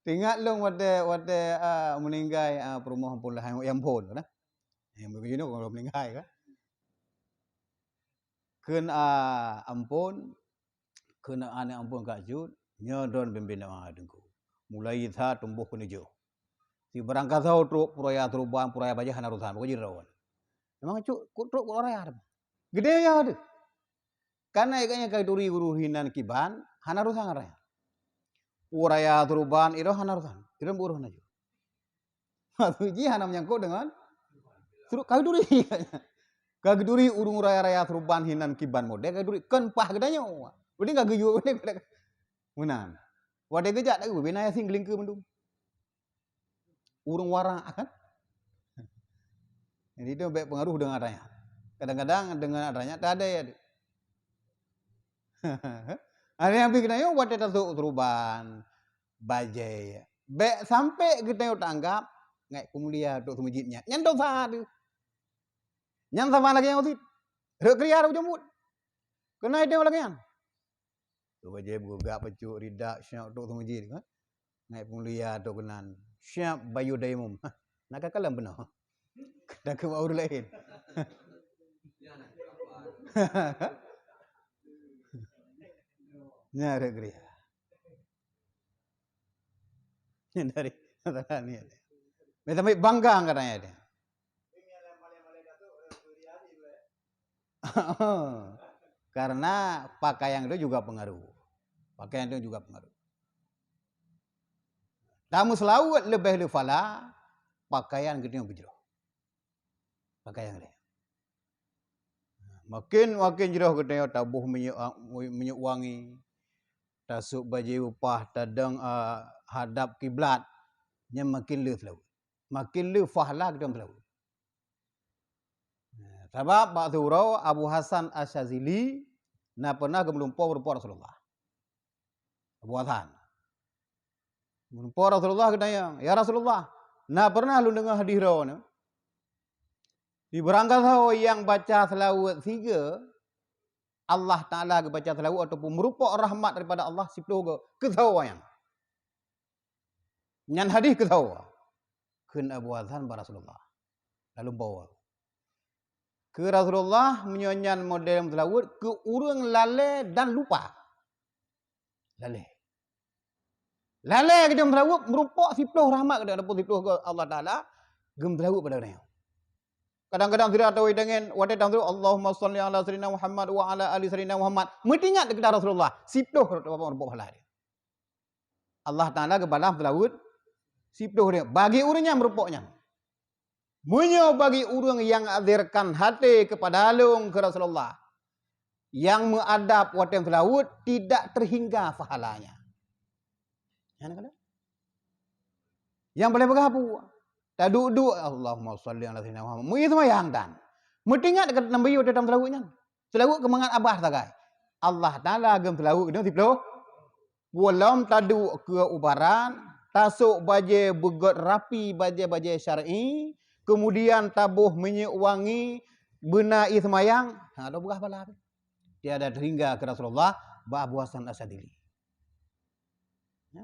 Teuingat lôn watèe, watèe, ah, meuninggai, ah, peurumoh Ampôn Lahai, Ampôn, kan? Nyang beugeunoe kon meuninggai, kan? Kheun, ah, Ampôn, kheun aneuk Ampôn Kak Jut, nyoe droen bimbéng doa Teungku. Mulai that tumbôh keuneuk jôh. Sibarang gasoe trok peuet raya seuruban, peuet raya bajèe hana urosan, pokok jih droen. Memang cuk, kok trok peuet raya. Geudè ya deuh. Karena gobnyan ka geuturi ureueng hinan kiban, hana urosan ngon raya. Ureueng raya seuruban, iroh hana urosan. Iroh beuroh na jih. Maksud jih hana menyangkut dengan suru-, ka geuturi. Ka geuturi ureueng raya-raya seuruban hinan kiban model, ka geuturi kon paih geutanyoe. Udeh ka geuyue, udeh ka, meunan. Watèe geujak, tak geubina Yasin geulingkeue mandum. Ureueng warak kan? Jadi, itu bèk pengaruh dengan adanya. Kadang-kadang dengan adanya tak ada ya. Ada yang bikin ayo buat kita tu keruban, bajai. Bèk sampai kita yuk tanggap, ngai pemulia untuk masjid nyan. Nyan dosa tu. Nyan sama lagi yang usit. Rek kriar ujung mut. Kena itu lagi yang. Tu bajai bergugak pecuk ridak syak untuk masjid kan. Ngai pemulia tu keunan. Siap bayu daimum. Nak ka kalam beuna. Dah ke ureueng lain. Nya ada geria. Nya dari ni. Minta ambil bangga katanya dia. Karena pakaian itu juga pengaruh. Pakaian itu juga pengaruh. Tamu selawat lebih le fala, pakaian geutanyoe beujroh. Pakaian geutanyoe. Makin, makin jroh geutanyoe taboh minyeuk, minyeuk wangi, tasôk bajée upah, tadong, a, hadap kiblat, nyan makin le selawat. Makin le fala geutanyoe selawat. Sabab bak siuroe Abu Hasan Asyazili na pernah geumeulumpoe meurumpok Rasulullah. Abu Hasan. Meurumpok Rasulullah geutanyong, "Ya Rasulullah, na pernah lôn deungoe hadis droeneuh, di barangkasoe nyang baca seulaweuet sigoe, Allah Taala geubaca seulaweuet ataupun meurumpok rahmat daripada Allah siploh goe, keu soe nyan? Nyan hadis keu soe?" Kheun Abu Hasan bak Rasulullah. Lalu bawa. Keu Rasulullah, meunyoe nyan model meuseulaweuet keu ureuëng lalée dan lupa. Lalée. Lalée keudeh meuseulaweuet meurumpok siploh rahmat keudeh ataupun siploh goe Allah Taala geumeuseulaweuet pada geutanyoe. Kadang-kadang sira tawi dengan watée tameuseulaweuet, "Allahumma shalli ala sayyidina Muhammad wa ala ali sayyidina Muhammad." Meutingat keu Rasulullah, siploh meurumpok pahala dia. Allah Taala geubalah meuseulaweuet siploh dia bagi ureuëng nyang meurumpok nyan. Meunyoe bagi ureuëng nyang azirkan haté keupada lôn keu Rasulullah, nyang meuadab watée seulaweuet tidak terhingga pahalanya. Nyan kan? Nyang boleh peugah peue? Taduek-duek, "Allahumma shalli ala sayyidina Muhammad." Meuié seumayang dan meutingat keu Nabi watée tameuseulaweuet nyan. Seulaweuet keu mangat abah sagai. Allah Taala geumeuseulaweuet keu siploh. Peue lom taduek keu ubaran, tasok bajée beugét rapi bajée-bajée syar'i, keumudian taboh minyeuk wangi, beuna ié seumayang, ha, dua beurah pahala. Tiada terhingga keu Rasulullah bak Abu Hasan Asyadili. Ya.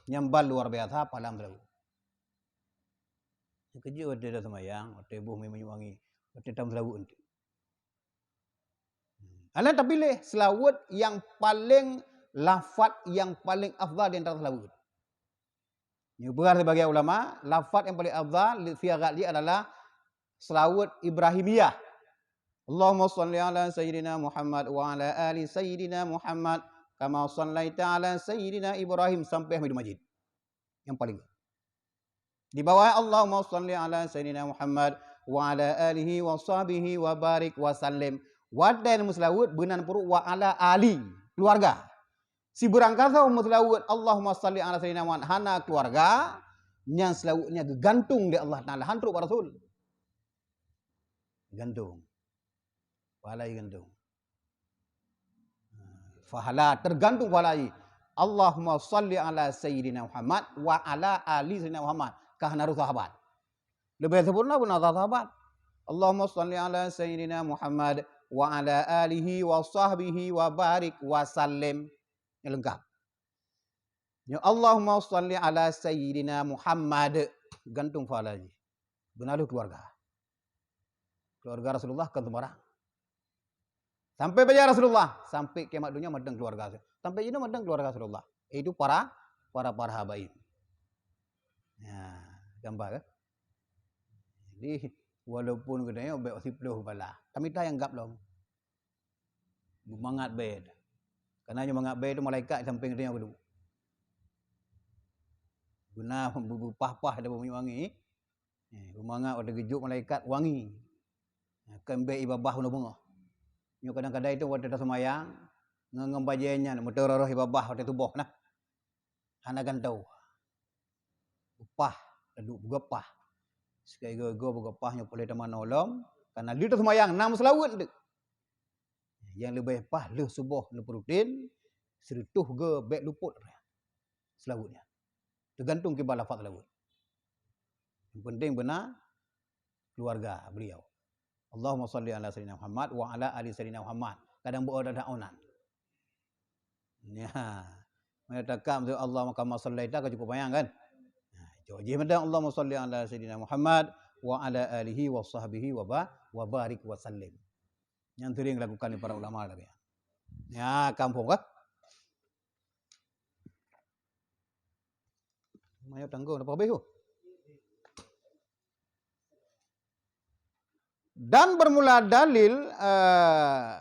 Nyang ban luar biasa pahala meuseulaweuet. Keujeuet watée taseumayang, watée boh minyeuk wangi, watée tameuseulaweuet eunteuk. Alah tapiléh seulaweuet nyang paleng, lafat nyang paleng afdal di antara seulaweuet. Nyoe peugah sibagian ulama, lafat nyang paleng afdal li-, siagat jih adalah seulaweuet Ibrahimiyah. Allahumma shalli ala sayyidina Muhammad wa ala ali sayyidina Muhammad kama shallaita ala sayyidina Ibrahim sampai Hamidum Majid. Nyang paleng. Di bawah Allahumma shalli ala sayyidina Muhammad wa ala alihi wa sahbihi wa barik wa sallim. Watée meuseulaweuet beunan peuruek wa ala ali, keuluwarga. Sibeurangkasoe meuseulaweuet Allahumma shalli ala sayyidina Muhammad hana keuluwarga, nyan seulaweuet nyan geugantung lé Allah Taala, han trok bak Rasul. Gantung. Pahala gantung. Pahala tergantung pahala. Allahumma shalli ala sayyidina Muhammad wa ala ali sayyidina Muhammad. Ka hana rôh sahabat. Leubeh sempurna beuna sahabat. Allahumma shalli ala sayyidina Muhammad wa ala alihi wa sahbihi wa barik wa sallim. Nyang leungkap. Nyoe Allahumma shalli ala sayyidina Muhammad. Gantung pahala jih. Beuna lheueh keuluwarga. Keuluwarga Rasulullah kon seumbarang. Sampai bajée Rasulullah, sampai kiamat donya mantong keuluwarga. Sampai jinoe mantong keuluwarga Rasulullah. Itu para, para, para habaib. Ya, gambar kan? Jadi, walaupun geutanyoe bék siploh bala, tamita nyang gab lom. Beumangat bèe. Karena nyoe mangat bèe tu malaikat sampéng geutanyoe geuduek. Beuna beu-, beupah-pah daripada minyeuk wangi. Eh, beumangat watèe geujok malaikat wangi. Kon bèe ié babah bunoe beungoh. Nyoe kadang-kadang itu watèe taseumayang, ngon, ngon bajèe nyan meuteurôh-rôh ié babah watèe tuboh nah. Hana gantoe. Beupah, lalu beugapah. Sikai goe-goe beugapah nyoe puléh tamanoe lom, karena lheueh taseumayang na meuseulaweuet teuk. Nyang leubeh paih lheueh suboh neupeureutin, sireutôh goe bèk luput seulaweuet nyan. Teugantung kiban lafaz seulaweuet. Nyang penting beuna keuluwarga beliau. Allahumma shalli ala sayyidina Muhammad wa ala ali sayyidina Muhammad. Kadang beu ada onan. Nya. Meunyoe takam tu Allahumma kama shallaita ka cukup panyang kan? Nah, jih mantong Allahumma shalli ala sayyidina Muhammad wa ala alihi wa sahbihi wa ba-, wa barik wa sallim. Nyang sering dilakukan oleh para ulama lagèe nyan. Nya, kampung kah? Mayo tanggung apa habis tu? Dan bermula dalil, eh,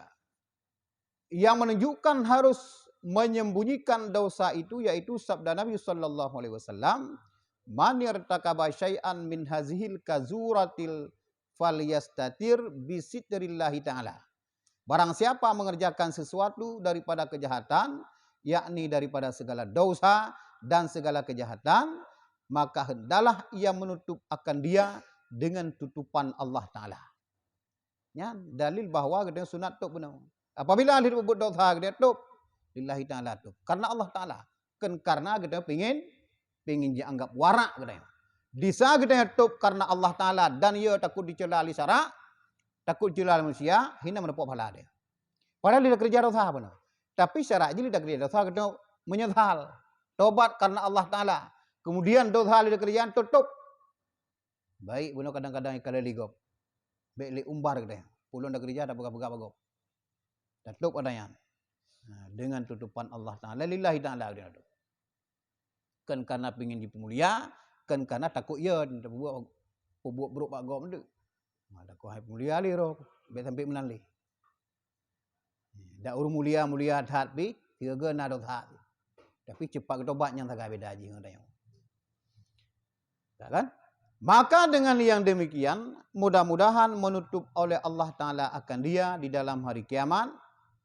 yang menunjukkan harus menyembunyikan dosa itu, yaitu sabda Nabi sallallahu alaihi wasallam, "Man irtakaba syai'an min hazihil kazuratil falyastatir bi sitrillah ta'ala." Barang siapa mengerjakan sesuatu daripada kejahatan, yakni daripada segala dosa dan segala kejahatan, maka hendaklah ia menutup akan dia dengan tutupan Allah Ta'ala. Nyan dalil bahwa geutanyoe sunat tôb bunoe. Apabila lheueh peubuet desya geutanyoe tôb, lillahi ta'ala tôb. Karena Allah Ta'ala. Kon karena geutanyoe pingin, pingin jianggap warak geutanyoe. Desya geutanyoe tôb karena Allah Ta'ala dan ya takot dicela lé syarak, takot dicela lé manusia, hina meudapat pahala geutanyoe. Padahal lheueh takeureuja desya bunoe. Tapi syarat jih lheueh takeureuja desya geutanyoe menyesal. Tobat karena Allah Ta'ala. Kemudian desya lheueh takeureuja tôb. Baik bunoe kadang-kadang ikalon lé gob. Bèk lé umbar geutanyoe. Ulôn takeureuja tapeugah-peugah bak gob. Tatôb ata nyan. Ha, dengan tutopan Allah Ta'ala, lillahi ta'ala geutanyoe tôb. Kon karena pingin jipeumulia, kon karena takot ya tapeubuet, peubuet brôk bak gob meuteuk. Ha, takot hai peumulia lé roh, bèk sampai meunan lé. Dak ureueng mulia-mulia that pih, sigoe na desya. Tapi cepat geutobat nyang sagai beda jih ngon tanyoe. Ya kan? Maka dengan yang demikian, mudah-mudahan menutup oleh Allah Ta'ala akan dia di dalam hari kiamat,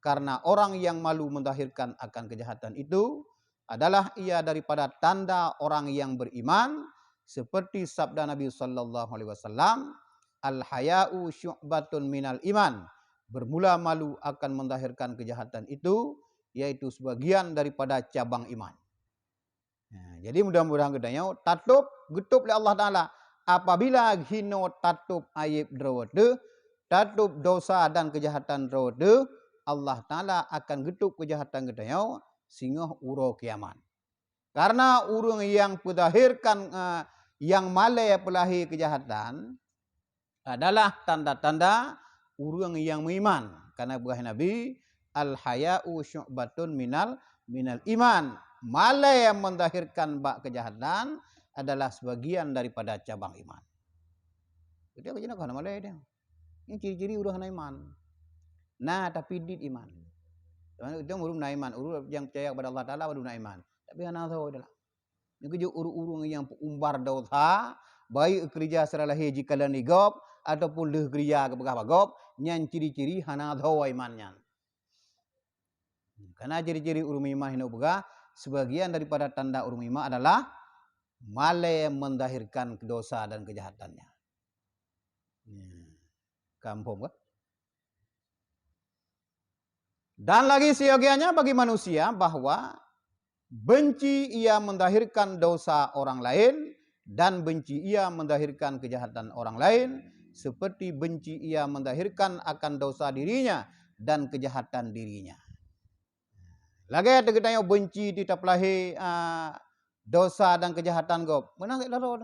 karena orang yang malu menzahirkan akan kejahatan itu adalah ia daripada tanda orang yang beriman, seperti sabda Nabi sallallahu alaihi wasallam, "Al-haya'u syu'batun minal iman." Bermula malu akan menzahirkan kejahatan itu, yaitu sebagian daripada cabang iman. Nah, jadi mudah-mudahan geutanyoe tatôb, geutôb lé Allah Ta'ala. Apabila hinoe tatôb aéb droe teuh, tatôb desya dan keujahatan droe teuh, Allah Ta'ala akan geutôb keujahatan geutanyoe singoh uroe kiamat. Karena ureuëng nyang peuzahirkan, eh, nyang malée peulahé keujahatan, adalah tanda-tanda ureuëng nyang meuiman. Karena peugah Nabi, "Al-haya'u syu'batun minal, minal iman." Malée menzahirkan bak keujahatan adalah sebagian daripada cabang iman. Jadi, apa jenis hana malée dia? Ini ciri-ciri ureuëng hana iman. Nah, tapi dit iman. Itu ureuëng na iman, ureuëng nyang percaya kepada Allah Ta'ala baru na iman. Tapi hana tho dalam. Nyoe keuh jeuet ureuëng-ureuëng nyang peuumbar desya, baik keureuja secara lahé jikalon lé gob, ataupun lheueh keureuja geupeugah bak gob, nyan ciri-ciri hana tho iman nyan. Karena ciri-ciri ureuëng meuiman hinoe peugah, sebagian daripada tanda ureuëng meuiman adalah malée menzahirkan desya dan keujahatannya. Ya. Kamu paham kan? Dan lagi seyogianya bagi manusia bahwa benci ia menzahirkan dosa orang lain, dan benci ia menzahirkan kejahatan orang lain, seperti benci ia menzahirkan akan dosa dirinya dan kejahatan dirinya. Lagée teuh geutanyoe benci di tapeulahé, a, dosa dan kejahatan gob. Meunan cit laloe.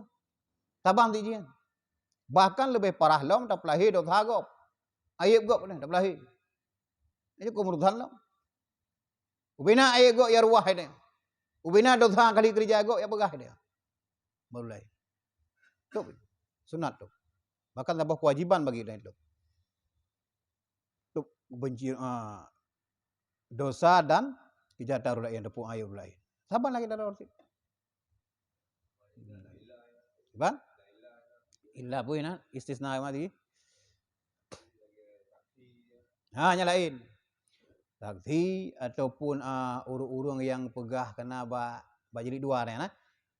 Tabang cit jih. Bahkan leubeh parah lom tapeulahé dosa gob. Aéb gob nyan tapeulahé. Nyoe keu meurusan lom. Ubena aéb gob ya ruwah nyan. Ubena dosa kali keureuja gob ya peugah nyan. Baru laén. Tôb. Sunat tôb. Bahkan saboh kewajiban bagi ureuëng tôb. Tôb benci, a, dosa dan kejahatan ureuëng laén, teupeue aéb ureuëng laén. Saban lagée dalam arti. Ban? Illa pun na istisna mati. Ha, nyang laén. Saksi ataupun, a, ureuëng-ureuëng nyang peugah keunan bak, bak jilid dua nyan, nah.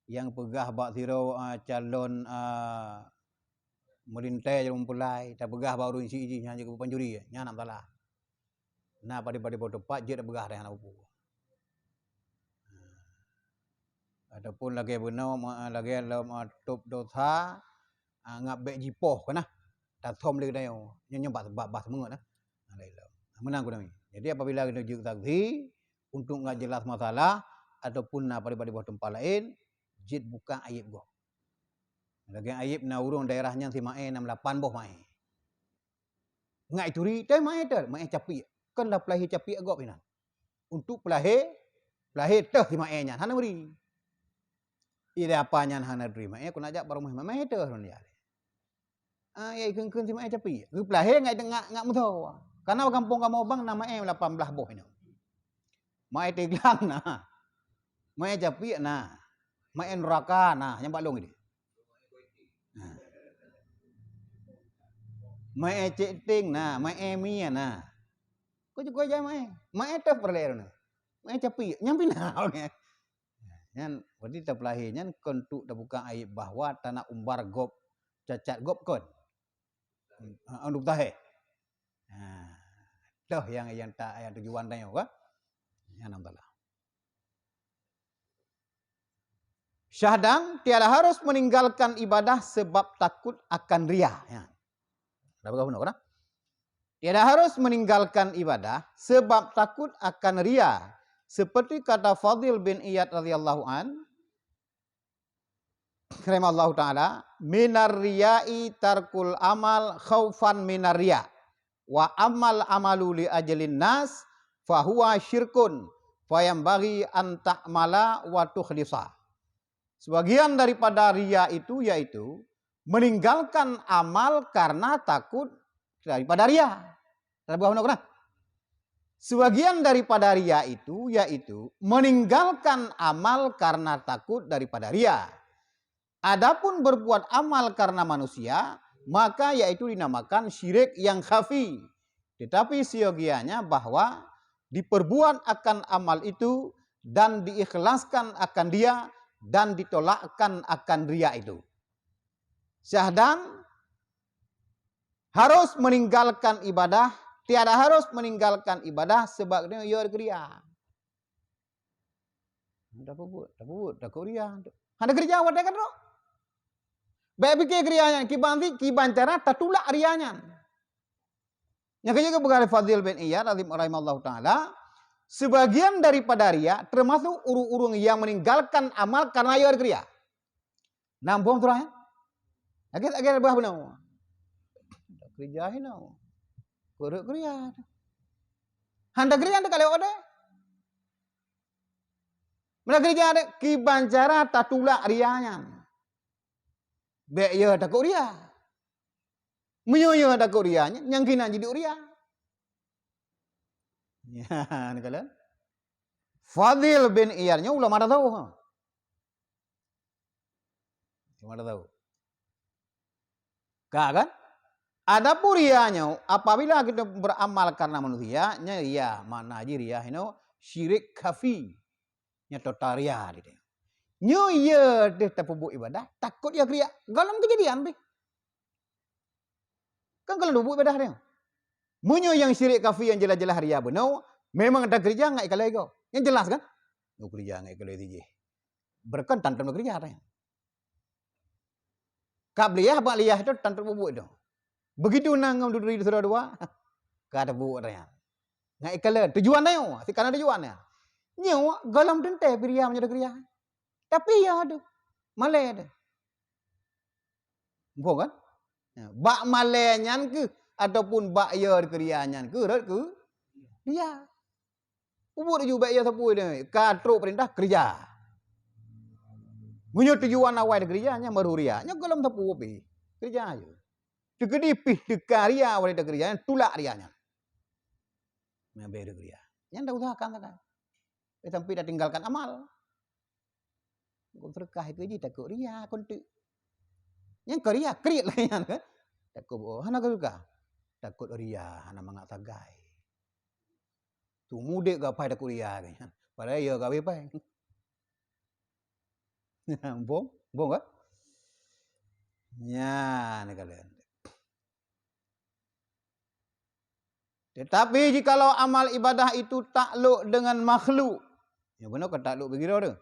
Nyang peugah bak sidroe, a, calon, a, meulintée, calon meupeulai, tapeugah bak ureuëng syiek jih nyan jeuet keu pancuri, nyan hana masalah. Na padé-padé boh teumpat jeuet tapeugah, hana peue-peue. Ataupun lagée bunoe, ma-, lagée lom, a, tôb dosa, a, ngat bék jipoh keunan. Tasom lé geutanyoe. Nyoe, nyoe bah, bah, bah seumeungeut, nah. Nah, laén lom. Meunan keunan. Jadi, apabila geutanyoe jeuet saksi, untuk ngat jeulaih masalah, ataupun na padé-padé boh teumpat laén, jeuet buka aéb gob. Lagée aéb na ureuëng daerah nyan si maé nam lapan boh maé. Ngat ituri, teuh maé teuh, maé capiek. Kon tapeulahé capiek gob inan. Untuk peulahé, peulahé teuh si maé nyan, hana meuri. Ida apa nyan hana turi maé, keuneuk jak bak rumoh maé teuh lôn jak. Ah, ya ikheun-kheun si maé capiek. Geupeulahé ngat, ngat, ngat meusoe. Karena gampông kamoe bang na maé lapan blaih boh inoe. Maé tiglang na. Maé capiek na. Maé nuraka na, nyang bak lôn ideh. Nah. Maé cék ting na, maé mie na. Kok jeuet kujak maé? Maé teuh peureulée na. Maé capiek, nyang pih na. Nyan, berarti tapeulahé nyan kon untuk tabuka aéb bahwa tana umbar gob, cacat gob kon. Ha, untuk tahe. Ha. Toh yang, yang tak, yang tujuan tanyoe kan? Yang enam belas. Syahdan tiada harus meninggalkan ibadah sebab takut akan ria. Ya. Dah peugah bunoe kan? Tiada harus meninggalkan ibadah sebab takut akan ria. Seperti kata Fadil bin Iyad radhiyallahu an, rahimallahu taala, "Minar riya'i tarkul amal khaufan minar riya, wa amal amalu li ajlin nas, fahuwa syirkun, fayambaghi an ta'mala wa tukhlisa." Sebagian daripada ria itu yaitu meninggalkan amal karena takut daripada ria. Dah peugah bunoe kan? Sebagian daripada ria itu yaitu meninggalkan amal karena takut daripada ria. Adapun berbuat amal karena manusia, maka yaitu dinamakan syirik yang khafi. Tetapi siogianya bahwa diperbuat akan amal itu dan diikhlaskan akan dia dan ditolakkan akan ria itu. Syahdan harus meninggalkan ibadah, tiada harus meninggalkan ibadah sebab dia ya ria. Dah peubuet, dah peubuet, takut ria. Hana keurija watée ka trok. Bék pike keu ria nyan, kiban, kiban cara tatulak ria nyan. Nyang keujeuet geupeugah lé Fadil bin Iyad, rahim-, rahimallahu taala, sebagian daripada ria termasuk ureuëng-ureuëng yang meninggalkan amal karena ya keurija. Nambông surah, ya? Lagée, lagée bah bunoe. Keurija hinoe. Kureuek keurija. Hana keurija teuka lewat deh. Meunan keurija deh, kiban cara tatulak ria nyan. Bék ya takot ria. Meunyoe ya takot ria nyan, nyang keunan jiduek ria. Ya, neukalon. Fadil bin Iyad nyoe ulama tasawuf. Ulama tasawuf. Ka kan? Adapun ria nyoe, apabila kita beramal karena manusia, nyan ria, makna jih ria hinoe syirik khafi. Nyan total ria di dia. Nyoe ya deh tapeubuet ibadah, takot ya keurija. Golom keujadian pih. Kan golom tapeubuet ibadah dia. Meunyoe nyang syirik khafi nyang jeulaih-jeulaih ria bunoe, memang takeurija ngat ikalon gob. Nyang jeulaih kan? Nyoe keurija ngat ikalon sijih. Beureukan tantom keurija tanya. Ka beuliah bak liah tu tantom bubuet tu. Begitu na ngon duri sidroe dua, ka tapeubuet tanya. Ngat ikalon tujuan tanya, sikana tujuan tanya. Nyoe golom teuntée pih ria meunyoe takeurija. Tapi ya tu. Malée tu. Muphom kan? Ya, bak malée nyan keuh ataupun bak ya keurija nyan keuh rot keu ria. Peubuet ju bék ya sapeue nyoe, ka trok peurintah keurija. Meunyoe tujuan awai keurija nyan baru ria, nyan golom sapeue pih. Keurija je. Teukeudi pih teuka ria awai keurija nyan, tulak ria nyan. Nyan bék keurija. Nyan dah usahakan sagai. Eh, sampai dah tinggalkan amal. Gom seudeukah keu jih takot ria kon teuk. Nyang ka ria kriet lagée nyan kan. Takot, oh, hana ka seudeukah. Takot ria, hana mangat sagai. Tu mudek gapai takot ria lagée nyan. Padahai ya gabe pai. Bong, bong kan? Nyan kalon. Tetapi jikalau amal ibadah itu takluk dengan makhluk, ya beuna ka takluk beugiroe tu.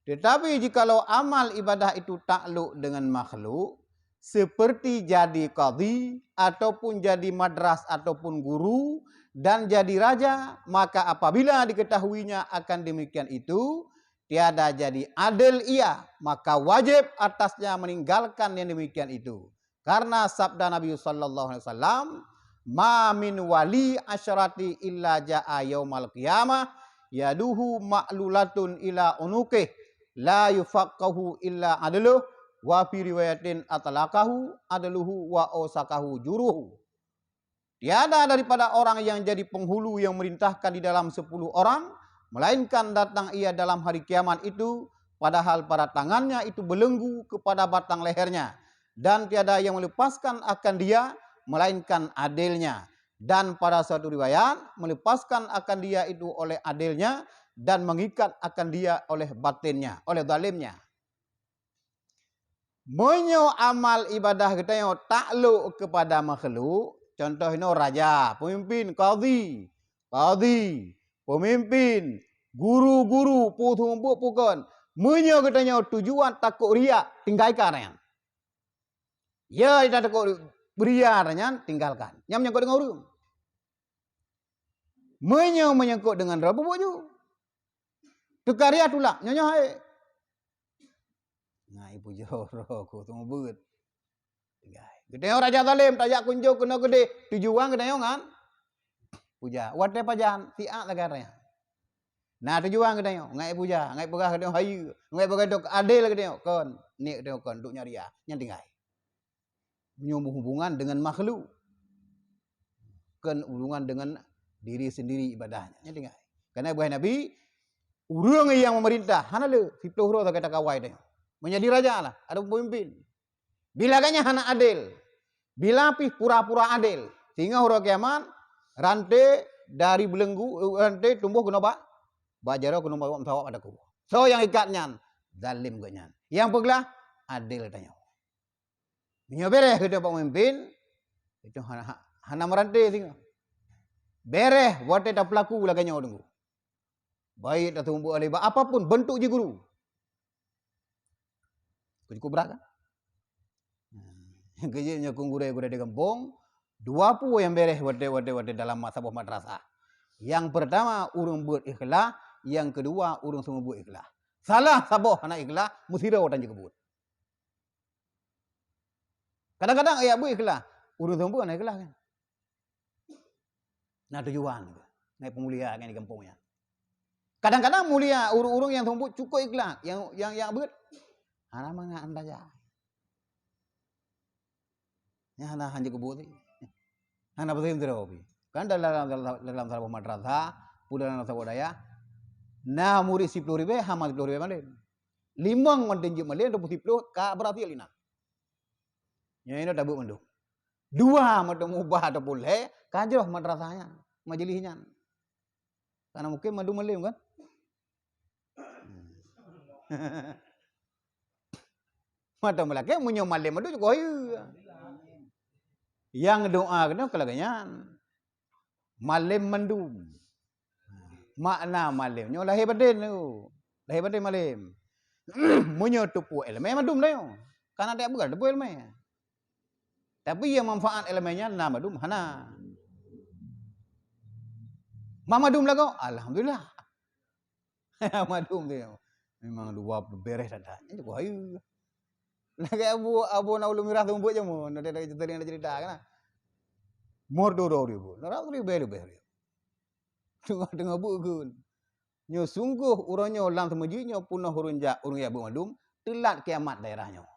Tetapi jikalau amal ibadah itu takluk dengan makhluk, seperti jadi kadhi ataupun jadi madras ataupun guru dan jadi raja, maka apabila diketahuinya akan demikian itu, tiada jadi adil ia, maka wajib atasnya meninggalkan yang demikian itu. Karena sabda Nabi sallallahu alaihi wasallam, "Ma min wali asyrati illa jaa yaumal qiyamah yaduhu ma'lulatun ila unuqih, la yufaqqahu illa adluh, wa fi riwayatin atlaqahu adluhu wa ausaqahu juruhu." Tiada daripada orang yang jadi penghulu yang merintahkan di dalam sepuluh orang, melainkan datang ia dalam hari kiamat itu, padahal pada tangannya itu belenggu kepada batang lehernya, dan tiada yang melepaskan akan dia, melainkan adilnya. Dan pada suatu riwayat, melepaskan akan dia itu oleh adilnya, dan mengikat akan dia oleh batinnya, oleh zalimnya. Meunyoe amal ibadah geutanyoe taklok keupada makhluk, Contoh inoe raja, pemimpin, kadhi, kadhi, pemimpin, guru-guru, peue seumeubeuet peue kon. Meunyoe geutanyoe tujuan takot riya, tinggalkan nyan. Ya, ita takot riya nyan, tinggalkan. Nyan menyangkut dengan ureuëng. Meunyoe menyangkut dengan droe, peubuet ju. Teuka riya tulak, nyoe-nyoe hai. Nah, ibu joro ku seumeubeuet. Tinggai. Geutanyoe raja zalim, tajak kunjung keunoe keudeh. Tujuan geutanyoe ngan puja. Watée pajan, siat lagée nyan. Na tujuan geutanyoe, ngai puja, ngai peugah geutanyoe hayeue, ngai peugah geutanyoe adil geutanyoe. Kon, niet geutanyoe kon, duek nyan riya. Nyan tinggai. Meunyoe hubungan dengan makhluk, kon hubungan dengan diri sendiri ibadah nyan. Nyan tinggai. Karena buah Nabi, ureuëng nyang memerintah, hana le, siplôh uroe sagai takawai tanyoe. Meunyoe jadi raja lah, ada pemimpin. Bila geuhnyan hana adil, bila pih pura-pura adil, sehingga uroe kiamat, ranté dari beulenggu, ranté tumboh keunoe bak, bak jaroe keunoe bak meusawa bak takue. Soe nyang ikat nyan? Zalim geuhnyan. Nyang peuglah, adil tanyoe. Meunyoe bereh geutanyoe bak meumimpin, itu hana, hana meuranté singoh. Bereh watée tapeulaku lagée nyoe deungoe. Baik taseumeubeuet lé bak apapun bentuk jih guru. Cukup brat kan? Keujeuet nyoe keu gurée-gurée di gampông, dua peue nyang bereh watée, watée, watée dalam saboh madrasah. Nyang peurtama ureuëng beuet ikhlas, nyang keudua ureuëng seumeubeuet ikhlas. Salah saboh hana ikhlas, meusidroe tan jikeubuet. Kadang-kadang ayat beuet ikhlas, ureuëng seumeubeuet hana ikhlas kan. Na tujuan, ngai peumulia ngai di gampông nyan. Kadang-kadang mulia ureuëng-ureuëng nyang seumeubeuet cukup ikhlas, nyang, nyang, nyang beuet hana mangat anda ja. Nyan hana, hana jikeubuet. Hana beutôi sidroe pih. Kan dalam, dalam, dalam saboh madrasah, pun dalam saboh dayah, na murit siplôh ribée, hama siplôh ribée malem. Limong mantong jeuet malem, dua puluh siplôh ka beurhasil inan. Nyan inoe tabeuet mandum. Dua mantong mubah ataupun lhée, ka jroh madrasah nyan, majlis nyan. Karena mungkin mandum malem kan? Mata meulakée meunyoe malem mandum cukup hayeue. Nyang doa keunoe keu lagée nyan. Malem mandum. Makna malem nyoe lahé baten tu. Lahé baten malem. Meunyoe teupeue iéleumé mandum tanyoe. Kana dek bukan teupeue iéleumé. Tapi nyang manfaat iéleumé nyan na mandum hana. Ma mandum lagoe, alhamdulillah. Mandum tu memang dua bereh that-that. Nyan cukup hayeue. Lagée Abu, Abu na ulôn mirah seumeubeuet jameun, ada, ada cerita, ada cerita kan. Mur dua ribu. Nara ribu lebih. Teungoh-teungoh beugeun. Nyoe sunggoh uroe nyoe lam seumeujih nyoe peunoh ureuëng jak, ureuëng jak beuet mandum, teulat kiamat daerah nyoe.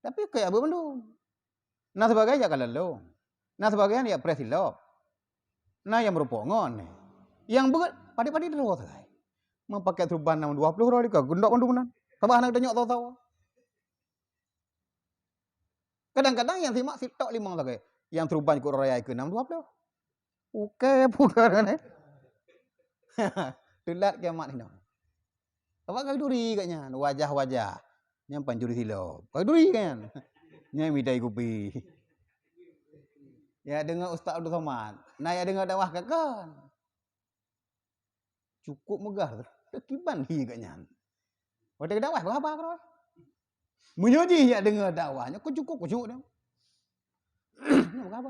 Tapi keu jak beuet mandum. Na sibagai jak kalon lôn. Na sibagai jak preh silop. Na nyang meurumpok ngon. Nyang beuet padit-padit droe sagai. Meupakai serban nam dua puluh droe dikeue, geundok mandum nan. Sabab hana tanyok sawa-sawa. Kadang-kadang nyang simak sitok limong sagai. Nyang serban ikot raya ikeue nam dua puluh. Ukai pukon kan, eh? Teulat kiamat hinoe. Awak ka duri kat nyan, wajah-wajah. Nyan pancuri silop. Ka duri kat nyan. Nyan midai kupi. Ya deungoe Ustaz Abdul Somad. Nah, ya deungoe dakwah kakon. Cukup meugah tu. Teukiban hi kat nyan. Watée dakwah, berapa kau? Meunyoe jih nyak deungoe dakwah, nyak kucuk-kucuk dia. Nyak berapa?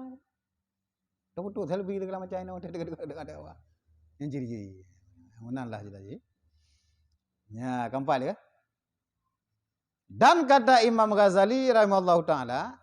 Dah betul, selfie segala macam ni, watée deungoe dakwah. Yang ciri-ciri. Meunan lah cerita jih. Ya, keempat ya. Dan kata Imam Ghazali rahimahullahu taala,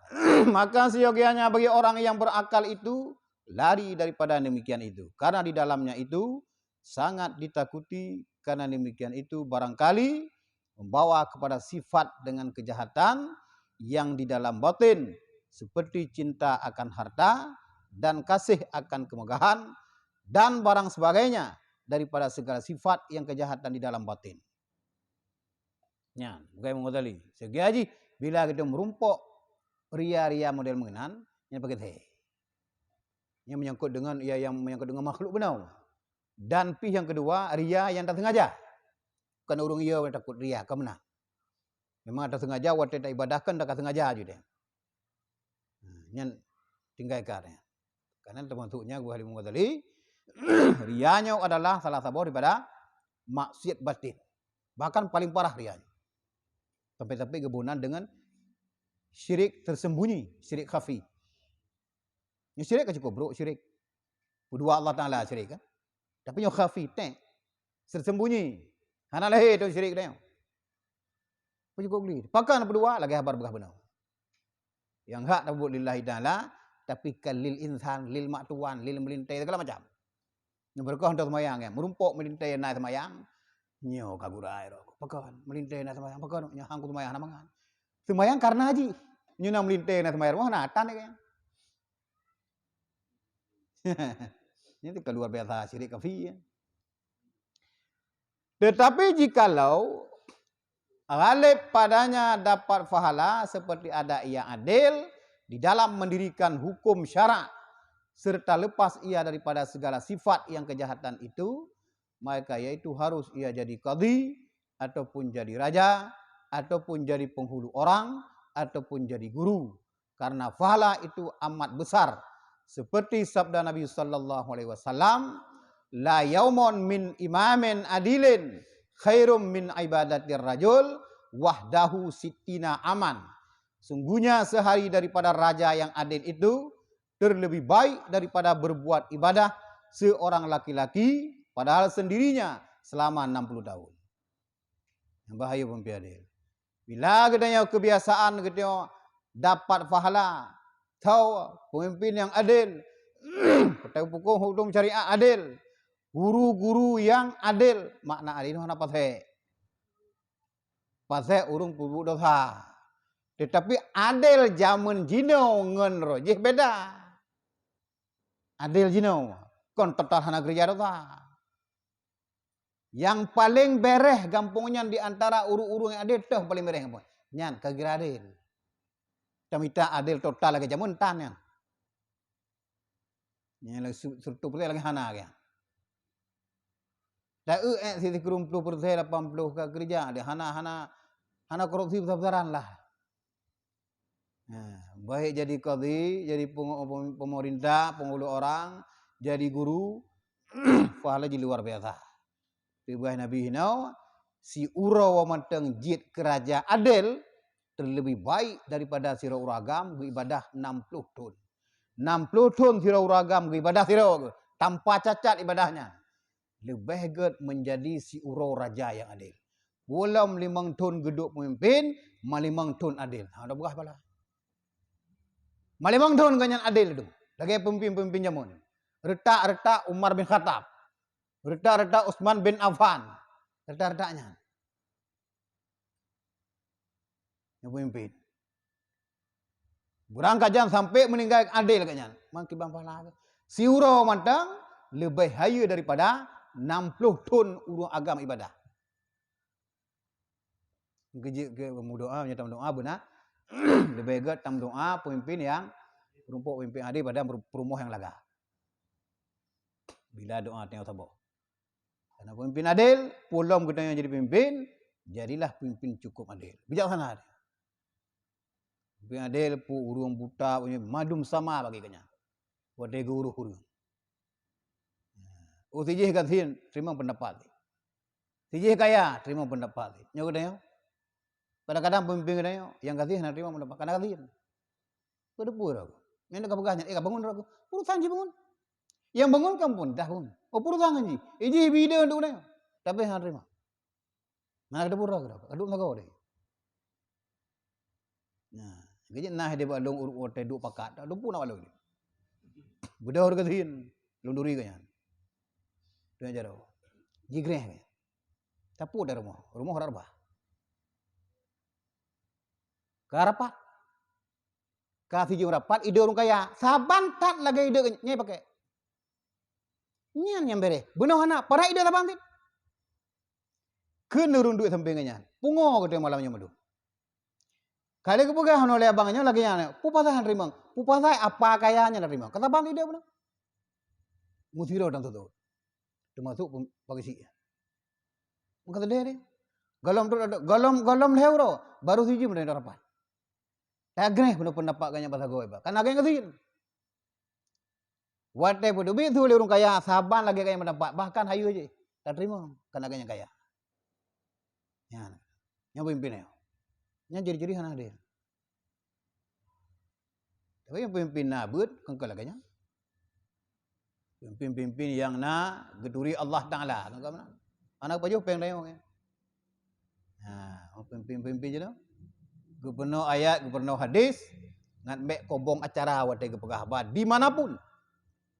maka seyogianya bagi orang yang berakal itu lari daripada demikian itu, karena di dalamnya itu sangat ditakuti, karena demikian itu barangkali membawa kepada sifat dengan kejahatan yang di dalam batin, seperti cinta akan harta dan kasih akan kemegahan dan barang sebagainya daripada segala sifat yang kejahatan di dalam batin. Nyan, bukai Imam Ghazali. Seugia jih, bila kita meurumpok ria-ria model meunan, nyan pakai thé. Yang menyangkut dengan, ya, yang menyangkut dengan makhluk beuna. Dan pih yang kedua, ria yang tak sengaja. Bukan ureuëng iya takut ria, ka meunan. Memang tak sengaja, watée tak ibadahkan, tak sengaja je deh. Ha, nyan Tinggai ka nyan. Karena termasuknya geuboh Imam Ghazali, ria nyoe adalah salah saboh daripada maksiat batin. Bahkan paling parah ria nyoe. Sampai-sampai geubonan dengan syirik tersembunyi, syirik khafi. Nyoe syirik kan cukup brok syirik. Peudua Allah Taala syirik kan. Tapi nyoe khafi, tek. Tersembunyi. Hana lahé tu syirik dia. Cukup geli. Pakon peudua lagèe haba beugah bunoe. Nyang hak tabuet lillahi taala, tapi kan lil insan, lil maktuan, lil meulintèe segala macam. Nyoe beureukoh untuk seumayang ya, meurumpok meulintèe na seumayang. Nyoe ka gura ai roh. Pakon meulintèe na seumayang, pakon nyoe hang ku seumayang hana mangat. Seumayang karena jih. Nyoe na meulintèe na seumayang, wah na tan ya. Nyoe ka luar biasa syirik khafi ya. Tetapi jikalau ghalib padanya dapat pahala seperti ada ia adil di dalam mendirikan hukum syarak, serta lepas ia daripada segala sifat yang kejahatan itu, maka yaitu harus ia jadi kadhi, ataupun jadi raja, ataupun jadi penghulu orang, ataupun jadi guru. Karena pahala itu amat besar. Seperti sabda Nabi sallallahu alaihi wasallam, "La yaumun min imamin adilin khairum min ibadatir rajul wahdahu sittina aman." Sungguhnya sehari daripada raja yang adil itu terlebih baik daripada berbuat ibadah seorang laki-laki padahal sendirinya selama enam puluh tahun. Nyang bahaya peumimpin adil. Bila geutanyoe kebiasaan geutanyoe dapat pahala, tho peumimpin nyang adil, peuteupeue huköm syariat adil, guru-guru nyang adil, makna adil nyoe hana pasék. Pasék ureuëng peubuet desya. Tetapi adil jameun jinoe ngon roh jih beda. Adil jinoe kon total hana keureuja desya. Nyang paleng bereh gampông nyan di antara ureuëng-ureuëng nyang adil, toh paleng bereh gampông nyan ka geura adil. Tamita adil total lagée jameun tan nyan. Nyan lagée su-, sireutoh peureusén lagée hana lagée nyan. Taeu ék siteuk sikureueng ploh peureusén, lapan ploh ka keureuja, deh hana, hana, hana korupsi besar-besaran lah. Nah, baik jadi kadhi, jadi pengu-, pem-, pemerintah, penghulu orang, jadi guru, pahala jih luar biasa. Peugah Nabi hinoe, siuroe mantong jeuet keuraja adil, terlebih baik daripada sidroe ureuëng agam geuibadah enam ploh thon. Enam ploh thon sidroe ureuëng agam geuibadah sidroe, tanpa cacat ibadah nyan. Leubeh gét menjadi siuroe raja nyang adil. Ulôn limong thon geuduek peumimpin, ma limong thon adil. Ha, dah peugah bala. Ma limong thon gobnyan adil tu. Lagée peumimpin-peumimpin jameun. Reutak-reutak Umar bin Khattab. Reutak-reutak Utsman bin Affan. Reutak-reutak nyan. Nyang peumimpin. Beurangkajan sampai meuninggai adil gobnyan. Mang kiban pahala. Siuroe mantong leubeh hayeue daripada enam ploh thon ureuëng agam ibadah. Geujeuet keu meudoa, meunyoe tameudoa beuna, leubeh gét tameudoa peumimpin nyang meurumpok peumimpin adil pada peurumoh nyang lagak. Bila doa tanyoe saboh. Karena peumimpin adil, peulom geutanyoe jadi peumimpin, jadilah peumimpin cukup adil. Bijaksana. Peumimpin adil, peue ureuëng buta, peue mandum sama bagi gobnyan. Watée geuurôh ureuëng. Oh, sijih gasien, teurimong peundapat. Sijih kaya, teurimong peundapat. Nyoe geutanyoe. Kadang-kadang peumimpin geutanyoe, nyang gasien hana teurimong peundapat, karena gasien. Peue teupeu roh. Nyang ka peugah nyan, eh, ka bangun roh. Urusan jih bangun. Nyang bangun kan pun dah bangun. Oh, urusan ngon jih. Eh, jih bide untuk geutanyoe. Tapi hana teurimong. Mana ada pura kita, aduh naga deh. Nah, kejak nah dia buat long urut watée duek pakat, tak dumpu nak walau ni. Bedah harga zin, lunduri kan. Tu yang jaro. Jigreh kan. Tapu dah rumah, rumah rak rebah. Ka rapat. Ka sijeuem rapat ide ureuëng kaya. Saban that lagée ide nyai pakai. Nyan nyang bereh. Beunong hana, para ide saban cit. Keu nurun duek sampéng nyan. Pungo geutanyoe malam nyoe mandum. Ka lheueh geupeugah nyoe lé abang nyoe lagée nyan, peue pasai han teurimong? Peue pasai apa kaya nyan teurimong? Kata bang ide beuna. Musiro dan tutu. Termasuk pem-, polisi. Maka sedih deh. Golom tu, golom, golom lhée uroe, baru sijeuem dari rapat. Tagreh beuna peundapat ganya bahasa goe ba. Karena gaya ngasien. Watée peuteubiet su lé ureuëng kaya, saban lagée kaya meutampat, bahkan hayeue jih tateurimong keureuna gobnyan kaya. Nyan, nyang peumimpén nyoe. Nyan ciri-ciri hana adé. Tapi nyang peumimpén na beuet, kon ka lagée nyan. Peumimpén-peumimpén nyang na geuturi Allah Taala, kon ka meunan. Hana pajoh péng tanyoe nyan. Ha, peumimpén-peumimpén jinoe. Geupeureunoe ayat, geupeureunoe hadis, ngat bék kobong acara watée geupeugah haba di mana pun.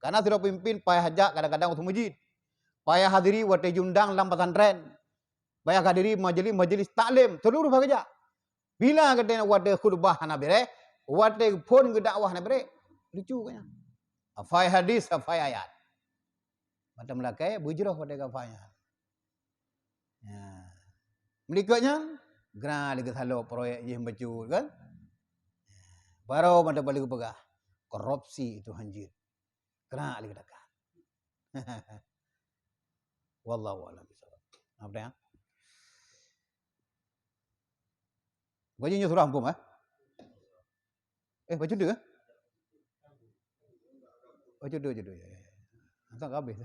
Karena sidroe peumimpén payah jak kadang-kadang u meuseujid. Payah hadiri watée jiundang lam pesantren. Payah hadiri majelis-majelis taklim, seuluruh payah jak. Bila gata watée khutbah hana beureh, watée phon geudakwah hana beureh, lucu gobnyan. Hafai hadis, hafai ayat. Mata meulakée beujroh watée geuhafai nyan. Ya. Meulikot nyan, geura lé geusalok proyek jih bacut kan. Barô mata paléng peugah, korupsi itu hanjeuet. Geura lé geudakan. Wallahu a'lam bishawab. Apa ya? Bukan nyoe surah mumpung, eh? Eh, bacut deh, eh? Bacut deh, bacut deh. Ya, ya, ya. Entah habis.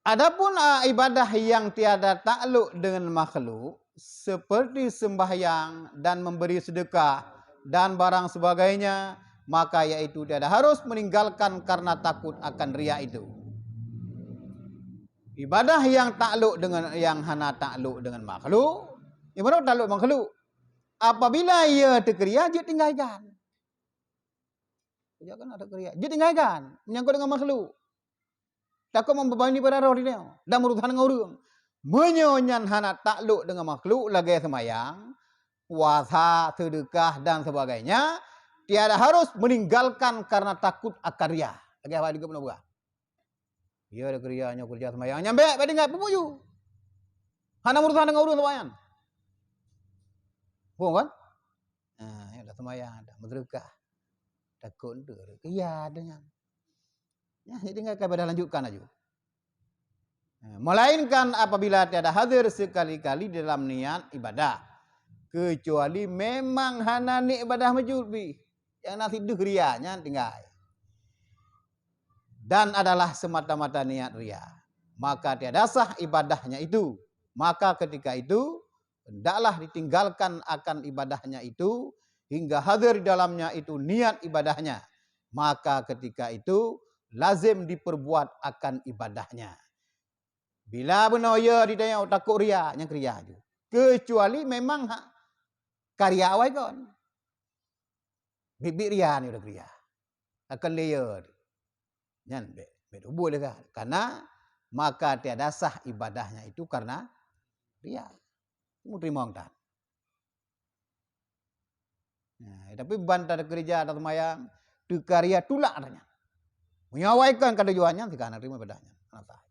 Adapun, ah, ibadah yang tiada takluk dengan makhluk, seperti sembahyang dan memberi sedekah dan barang sebagainya, maka yaitu tiada harus meninggalkan karena takut akan riya itu. Ibadah yang takluk dengan, yang hana takluk dengan makhluk, ibadah takluk makhluk. Apabila ia terkeria, jeuet tinggai gan. Jeuet tinggai gan. Menyangkut dengan makhluk. Takot membebani pada roh dia dan berurusan dengan ureuëng. Meunyoe nyan hana takluk dengan makhluk lagée seumayang, puasa, sedekah dan sebagainya, tiada harus meninggalkan karena takut akan riya. Lagée awak digeup buah. Ya, ada kerja nyoe kerja seumayang. Nyang bék, bék tinggai, peubuet ju. Hana urusan dengan ureuëng seumayang. Faham kan? Nah, ya dah seumayang, dah meudeureukah. Takot tu, kerja ada nyan. Ya, jadi tinggalkan ibadah, lanjutkan laju. Ha, melainkan apabila tiada hadir sekali-kali dalam niat ibadah, kecuali memang hana niat ibadah meujud pih, nyang na sideuh ria nyan tinggai, dan adalah semata-mata niat ria, maka tiada sah ibadahnya itu. Maka ketika itu hendaklah ditinggalkan akan ibadahnya itu, hingga hadir di dalamnya itu niat ibadahnya. Maka ketika itu lazim diperbuat akan ibadahnya. Bila bunoe ya di tanyoe takot ria, nyang keu ria ju. Kecuali memang ha-, ka ria awai kon. Biet-biet ria ni udah keu ria. Akan lé ya. Nyan bék, bék tuboh lé ka. Karena maka tiada sah ibadahnya itu karena ria. Meuteumong tan. Nah, tapi ban ta keureuja, ta seumayang, teuka ria, tulak ata nyan. Meunyoe awai kon ka tujuan nyan, sika na teurimong ibadah nyan. Hana sah.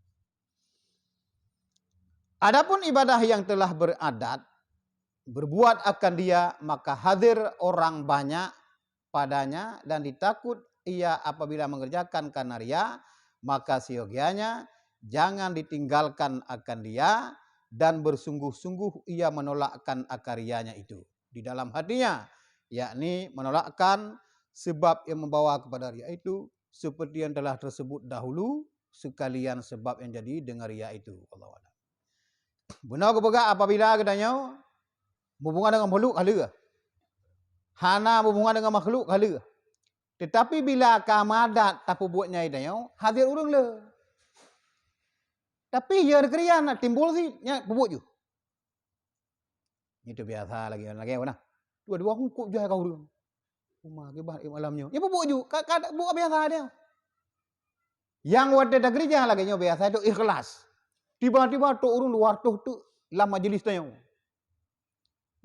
Adapun ibadah yang telah beradat, berbuat akan dia, maka hadir orang banyak padanya dan ditakut ia apabila mengerjakan karena ria, maka seyogianya jangan ditinggalkan akan dia dan bersungguh-sungguh ia menolakkan akan rianya itu di dalam hatinya, yakni menolakkan sebab yang membawa kepada ria itu, seperti yang telah tersebut dahulu, sekalian sebab yang jadi dengan ria itu. Wallahu a'lam. Bunoe geupeugah apabila geutanyoe meuhubungan dengan makhluk ka lheueh. Hana meuhubungan dengan makhluk ka lheueh. Tetapi bila ka madat tapeubuet nyang tanyoe, hadir ureuëng le. Tapi ya keurian timbul si nya peubuet ju. Nyan teubiasa lagée, lagée mana? Dua-dua hungkop jai ka ureuëng. Uma kiban malam nyoe. Ya peubuet ju, ka, ka buet biasa dia. Nyang watée takeureuja lagée nyoe biasa tu ikhlas. Tiba-tiba tu ureuëng luar tuh tu lam majlis tanyoe.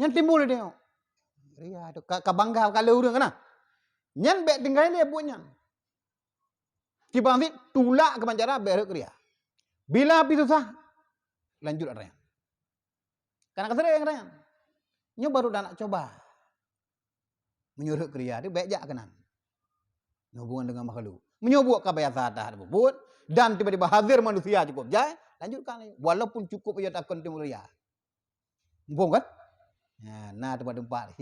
Nyan timbul dia. Ria tu ka, ka bangga ka le ureuëng kana. Nyan bék tinggai lé buet nyan. Tiba nanti tulak ke penjara bék rhot keu ria. Bila pi susah, lanjut ata nyan. Kana ka sering ata nyan. Nyoe baru dah nak coba. Meunyoe rhot keu ria tu bék jak keunan. Hubungan dengan makhluk. Meunyoe buet ka biasa dah buet dan tiba-tiba hadir manusia cukup jai, lanjutkan lagi. Walaupun cukup ia takon timbul ria. Muphom kan? Nah, na tempat-tempat.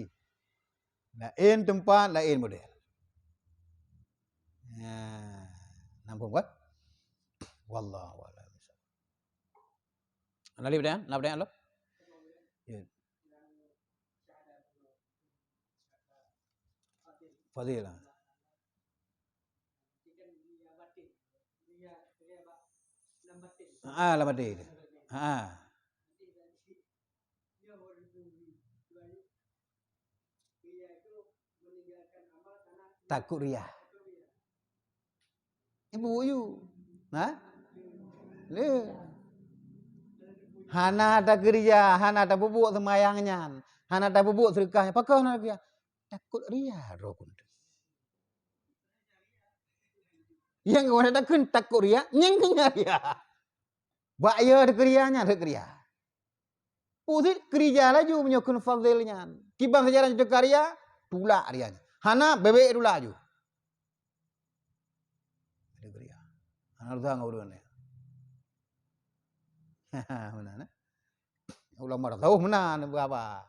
Lain tempat, lain model. Ya, nampak kan? Wallahu a'lam. Ada lagi pertanyaan? Ada pertanyaan lo? Ya. Fadil. Ah, lam hati. Ah. Takut ria. Ibu yu. Ha? Le. Hana takeurija, hana tapeubuet seumayang nyan, hana tapeubuet seudeukah nyan. Pakon hana takeurija? Takot ria droe keuneuk. Nyang geuh takheun takot ria, nyang keu nyan ria. Bak yo takheun ria nyan, takheun ria. Usit keurija laju meunyoe kheun fadhil nyan. Kiban sejarah teuka ria, tulak ria nyan. Hana bebek tulak laju. Ada geuriah. Hana rasa ngon ureueng nyan. Meunan, eh? Ulama tasawuf meunan beurapa?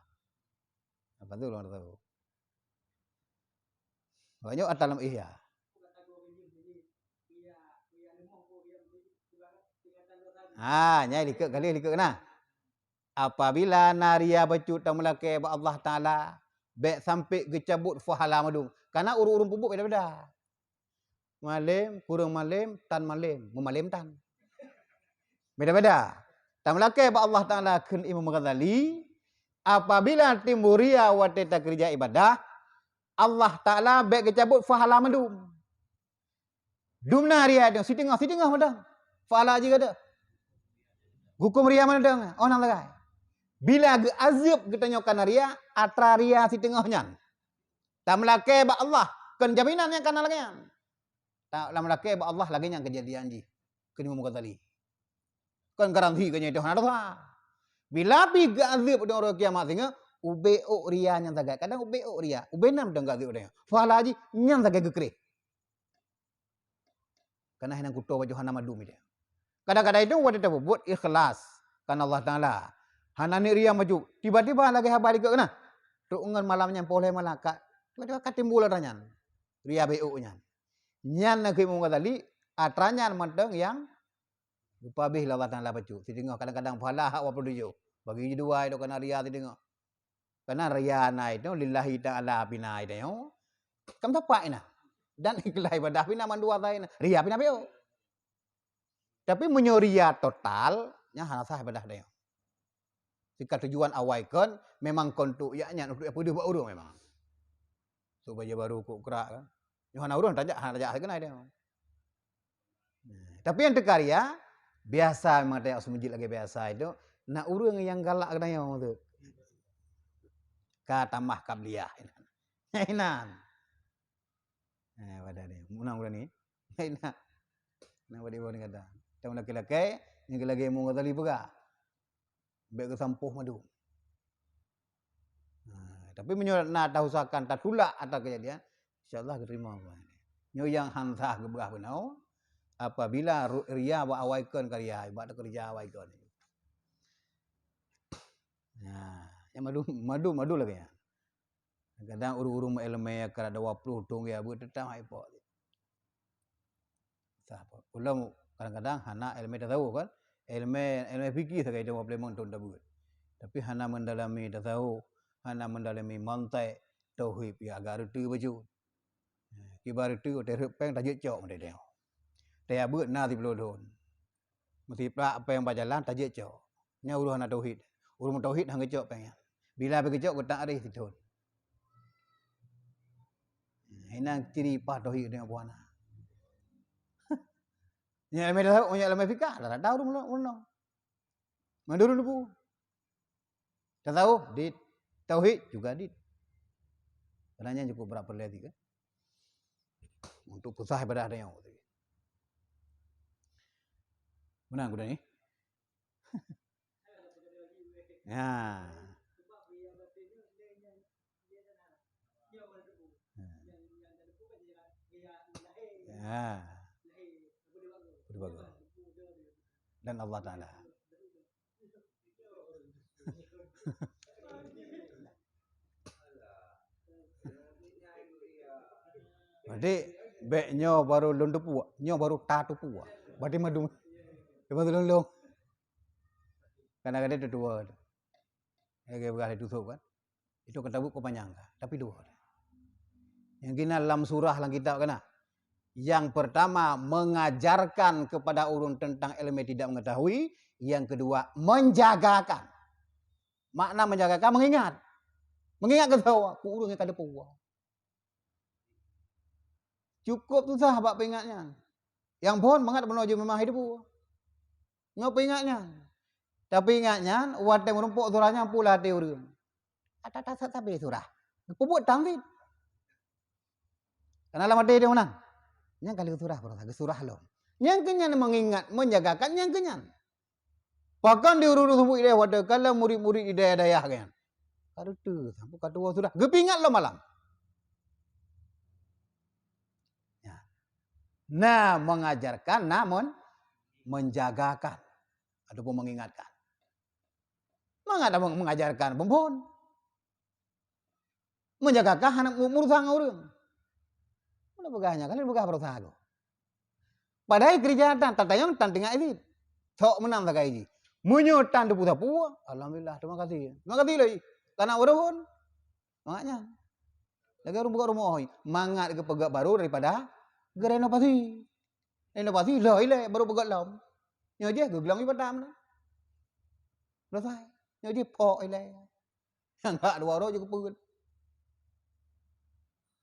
Apa tu ulama tasawuf? Banyak atas dalam Ihya. Ha, nyai likot kali likot kena. Apabila na ria bacut tameulakée bak Allah Taala, bék sampoe geucabot pahala mandum. Karena ureueng-ureueng peubuet beda-beda. Malem, kureueng malem, tan malem, meumalem tan. Beda-beda. Tameulakée bak Allah Taala kheun Imam Ghazali, apabila timbul ria watée takeurija ibadah, Allah Taala bék geucabot pahala mandum. Dumna ria nyoe siteungoh-siteungoh mantong. Pahala jih gata. Huköm ria mantong, oh na lagée. Bila geuazeueb geutanyoe kana ria, atra ria siteungoh nyan. Tameulakée bak Allah, kon jaminan nyang kana lagée nyan. Ta-, tameulakée bak Allah lagée nyan keujadian jih. Kheun Imam Ghazali. Kon garansi keu nyoe hana dosa. Bila pih geuazeueb di uroe kiamat singoh, ubé ôk ria nyan sagai. Kadang ubé ôk ria, ubé nam dong geuazeueb di nyoe. Pahala jih nyan sagai geukreh. Karena hinan kuto baju hana madum ide. Kadang-kadang itu watée tapeubuet ikhlas karena Allah Taala. Hana ni ria maju. Tiba-tiba lagée haba likot keunan. Trok ngon malam nyan poh lhée malam ka, tiba-tiba ka timbul atra nyan. Ria bék nyan. Nyan na keu Imam Ghazali, atra nyan mantong nyang geupabeh lé Allah Taala bacut. Siteungoh kadang-kadang pahala hak dua puluh tujoh. Bagi jih dua, itu kana ria siteungoh. Karena ria na itu lillahi ta'ala pina itu. Kam tepat ina. Dan ikhlas ibadah pina mandua atra ina. Ria pina bék. Tapi meunyoe ria total, nyan hana sah ibadah tanyoe. Sika tujuan awai kon, memang kon untuk yak nyan, untuk peudeuh bak ureueng memang. Su bajée baru kok krak kan. Nyoe hana ureueng tajak, hana tajak sakeunai dia. Nah, tapi nyang teuka ria, biasa memang tajak seumeujid lagée biasa itu, na ureueng nyang galak keu tanyoe tu. Ka tamah qabliyah. Inan. Eh, pada ni. Munang udah ni. Inan. Nah, pada ibu ni kata. Tamu laki-laki, nyang lagi mau Ghazali peugah. Bék geusampôh madu. Nah, tapi meunyoe na tausahakan tatulak atra keujadian, insya Allah geuterima. Nyoe nyang han sah geubeurah beunau, apabila ru-, ria bak awai kon ka ria, bak teukeurija awai kon. Nah, nyang madu, madu, madu lagée nyan. Kadang ureueng-ureueng meuileumé ka dua ploh thon geujak beuet teutap hai po. Sah po. Ulôn kadang-kadang hana ileumé tasawuf kan. Ileumé, ileumé fikih sagai dua ploh limong thon tabeuet. Tapi hana mendalami tasawuf, hana mendalami mantek, tauhid pih agak reuteu bacut. Kiban reuteu watée rhot péng tajeuet cok meudeh-deh. Tajak beuet na siplôh thon. Meusiplak péng bak jalan tajeuet cok. Nyan ureueng hana tauhid. Ureueng tauhid hana geucok péng nyan. Bila pih geucok geutak areh sithon. Inan ciri paih tauhid deungon buhana. Nyan lamé tasawuf, nyan lamé fikah, dah tahu ureueng meunong. Mandum leubeh. Tasawuf dit, tauhid juga dit. Karena nyan cukup berat peureulée kan. Untuk peusah ibadah tanyoe. Meunan kuda ni. Ya. Ya. Betul bagus. Dan Allah Taala. Berarti Bèk nyoe baru lôn teupeue, nyoe baru tateupeue. Berarti mandum. Cuma lôn lôn. Kadang-kadang tu dua tu. Lagi berah itu kan. Itu kita buat kepanjang kan. Tapi dua. Yang kena dalam surah dalam kitab kan. Yang pertama mengajarkan kepada orang tentang ilmu tidak mengetahui, yang kedua menjagakan. Makna menjagakan mengingat. Mengingat ke tahu aku urang yang kada puas. Cukup susah bak peuingat nyan. Nyang phôn mangat bunoe jeuet meumah hidup. Ngon peuingat nyan. Tapi ingat nyan, watèe meurumpok surah nyan pula até ureueng. Ata-ata sat sabe surah. Peubuet tangkit. Karena lam até dia menang. Nyang kali surah baru lagi surah lom. Nyang keunyan mengingat, menjagakan nyang keunyan. Pakon di ureueng tersebut ilèe watèe kala murid-murid di dayah-dayah kan. Ka reuteuh sampoe ka tuwoe sudah. Geupeuingat lom malam. Ya. Nah, mengajarkan, namun menjagakan ataupun mengingatkan. Mangat mengajarkan pun. Menjagakan hana mu-, meurusak ngon ureueng. Mana peugah nyan, kalian peugah berusaha tu. Padahai keureuja tan, tatanyong tan tinggai cit. Sok meunan sagai jih. Meunyoe tan teupeue-sapeue, alhamdulillah, terima kasih. Terima kasih lagi. Kana ureueng. Mangat nyan. Lagèe ureueng buka rumoh, mangat geupeugah baru daripada geurenovasi. Renovasi lah ilèe baru peugah lom. Nyoe jih geuglong di padam dah. Selesai. Nyoe jih pok ilèe. Nyang hak dua uroe jeuet keu peue.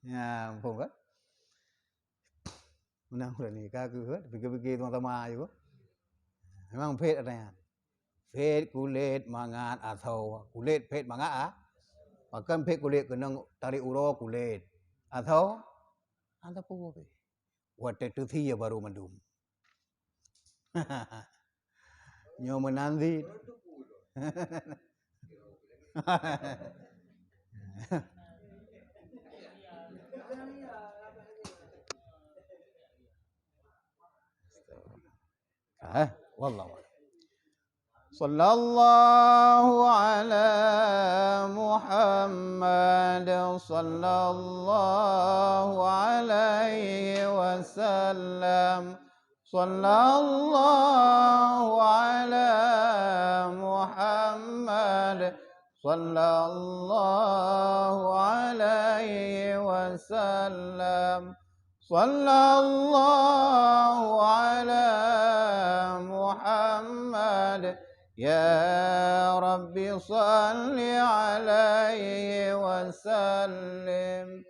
Ya, muphom kan? Meunang ureueng ni ka keuh, pikir-pikir teuma-teuma aju. Memang phét ada nyan. Phét kulét mangat asoe, kulét phét mangat ah. Pakon phét kulét keunong tarék uroe kulét. Asoe, asoe peue phét. Watèe teusie baru mandum. Nyoe meunan cit. Eh, wallahu a'lam. Sallallahu ala Muhammad, sallallahu alaihi wasallam. Sallallahu ala Muhammad, sallallahu alaihi wasallam. Sallallahu ala Muhammad, ya Rabbi salli alaihi wasallim.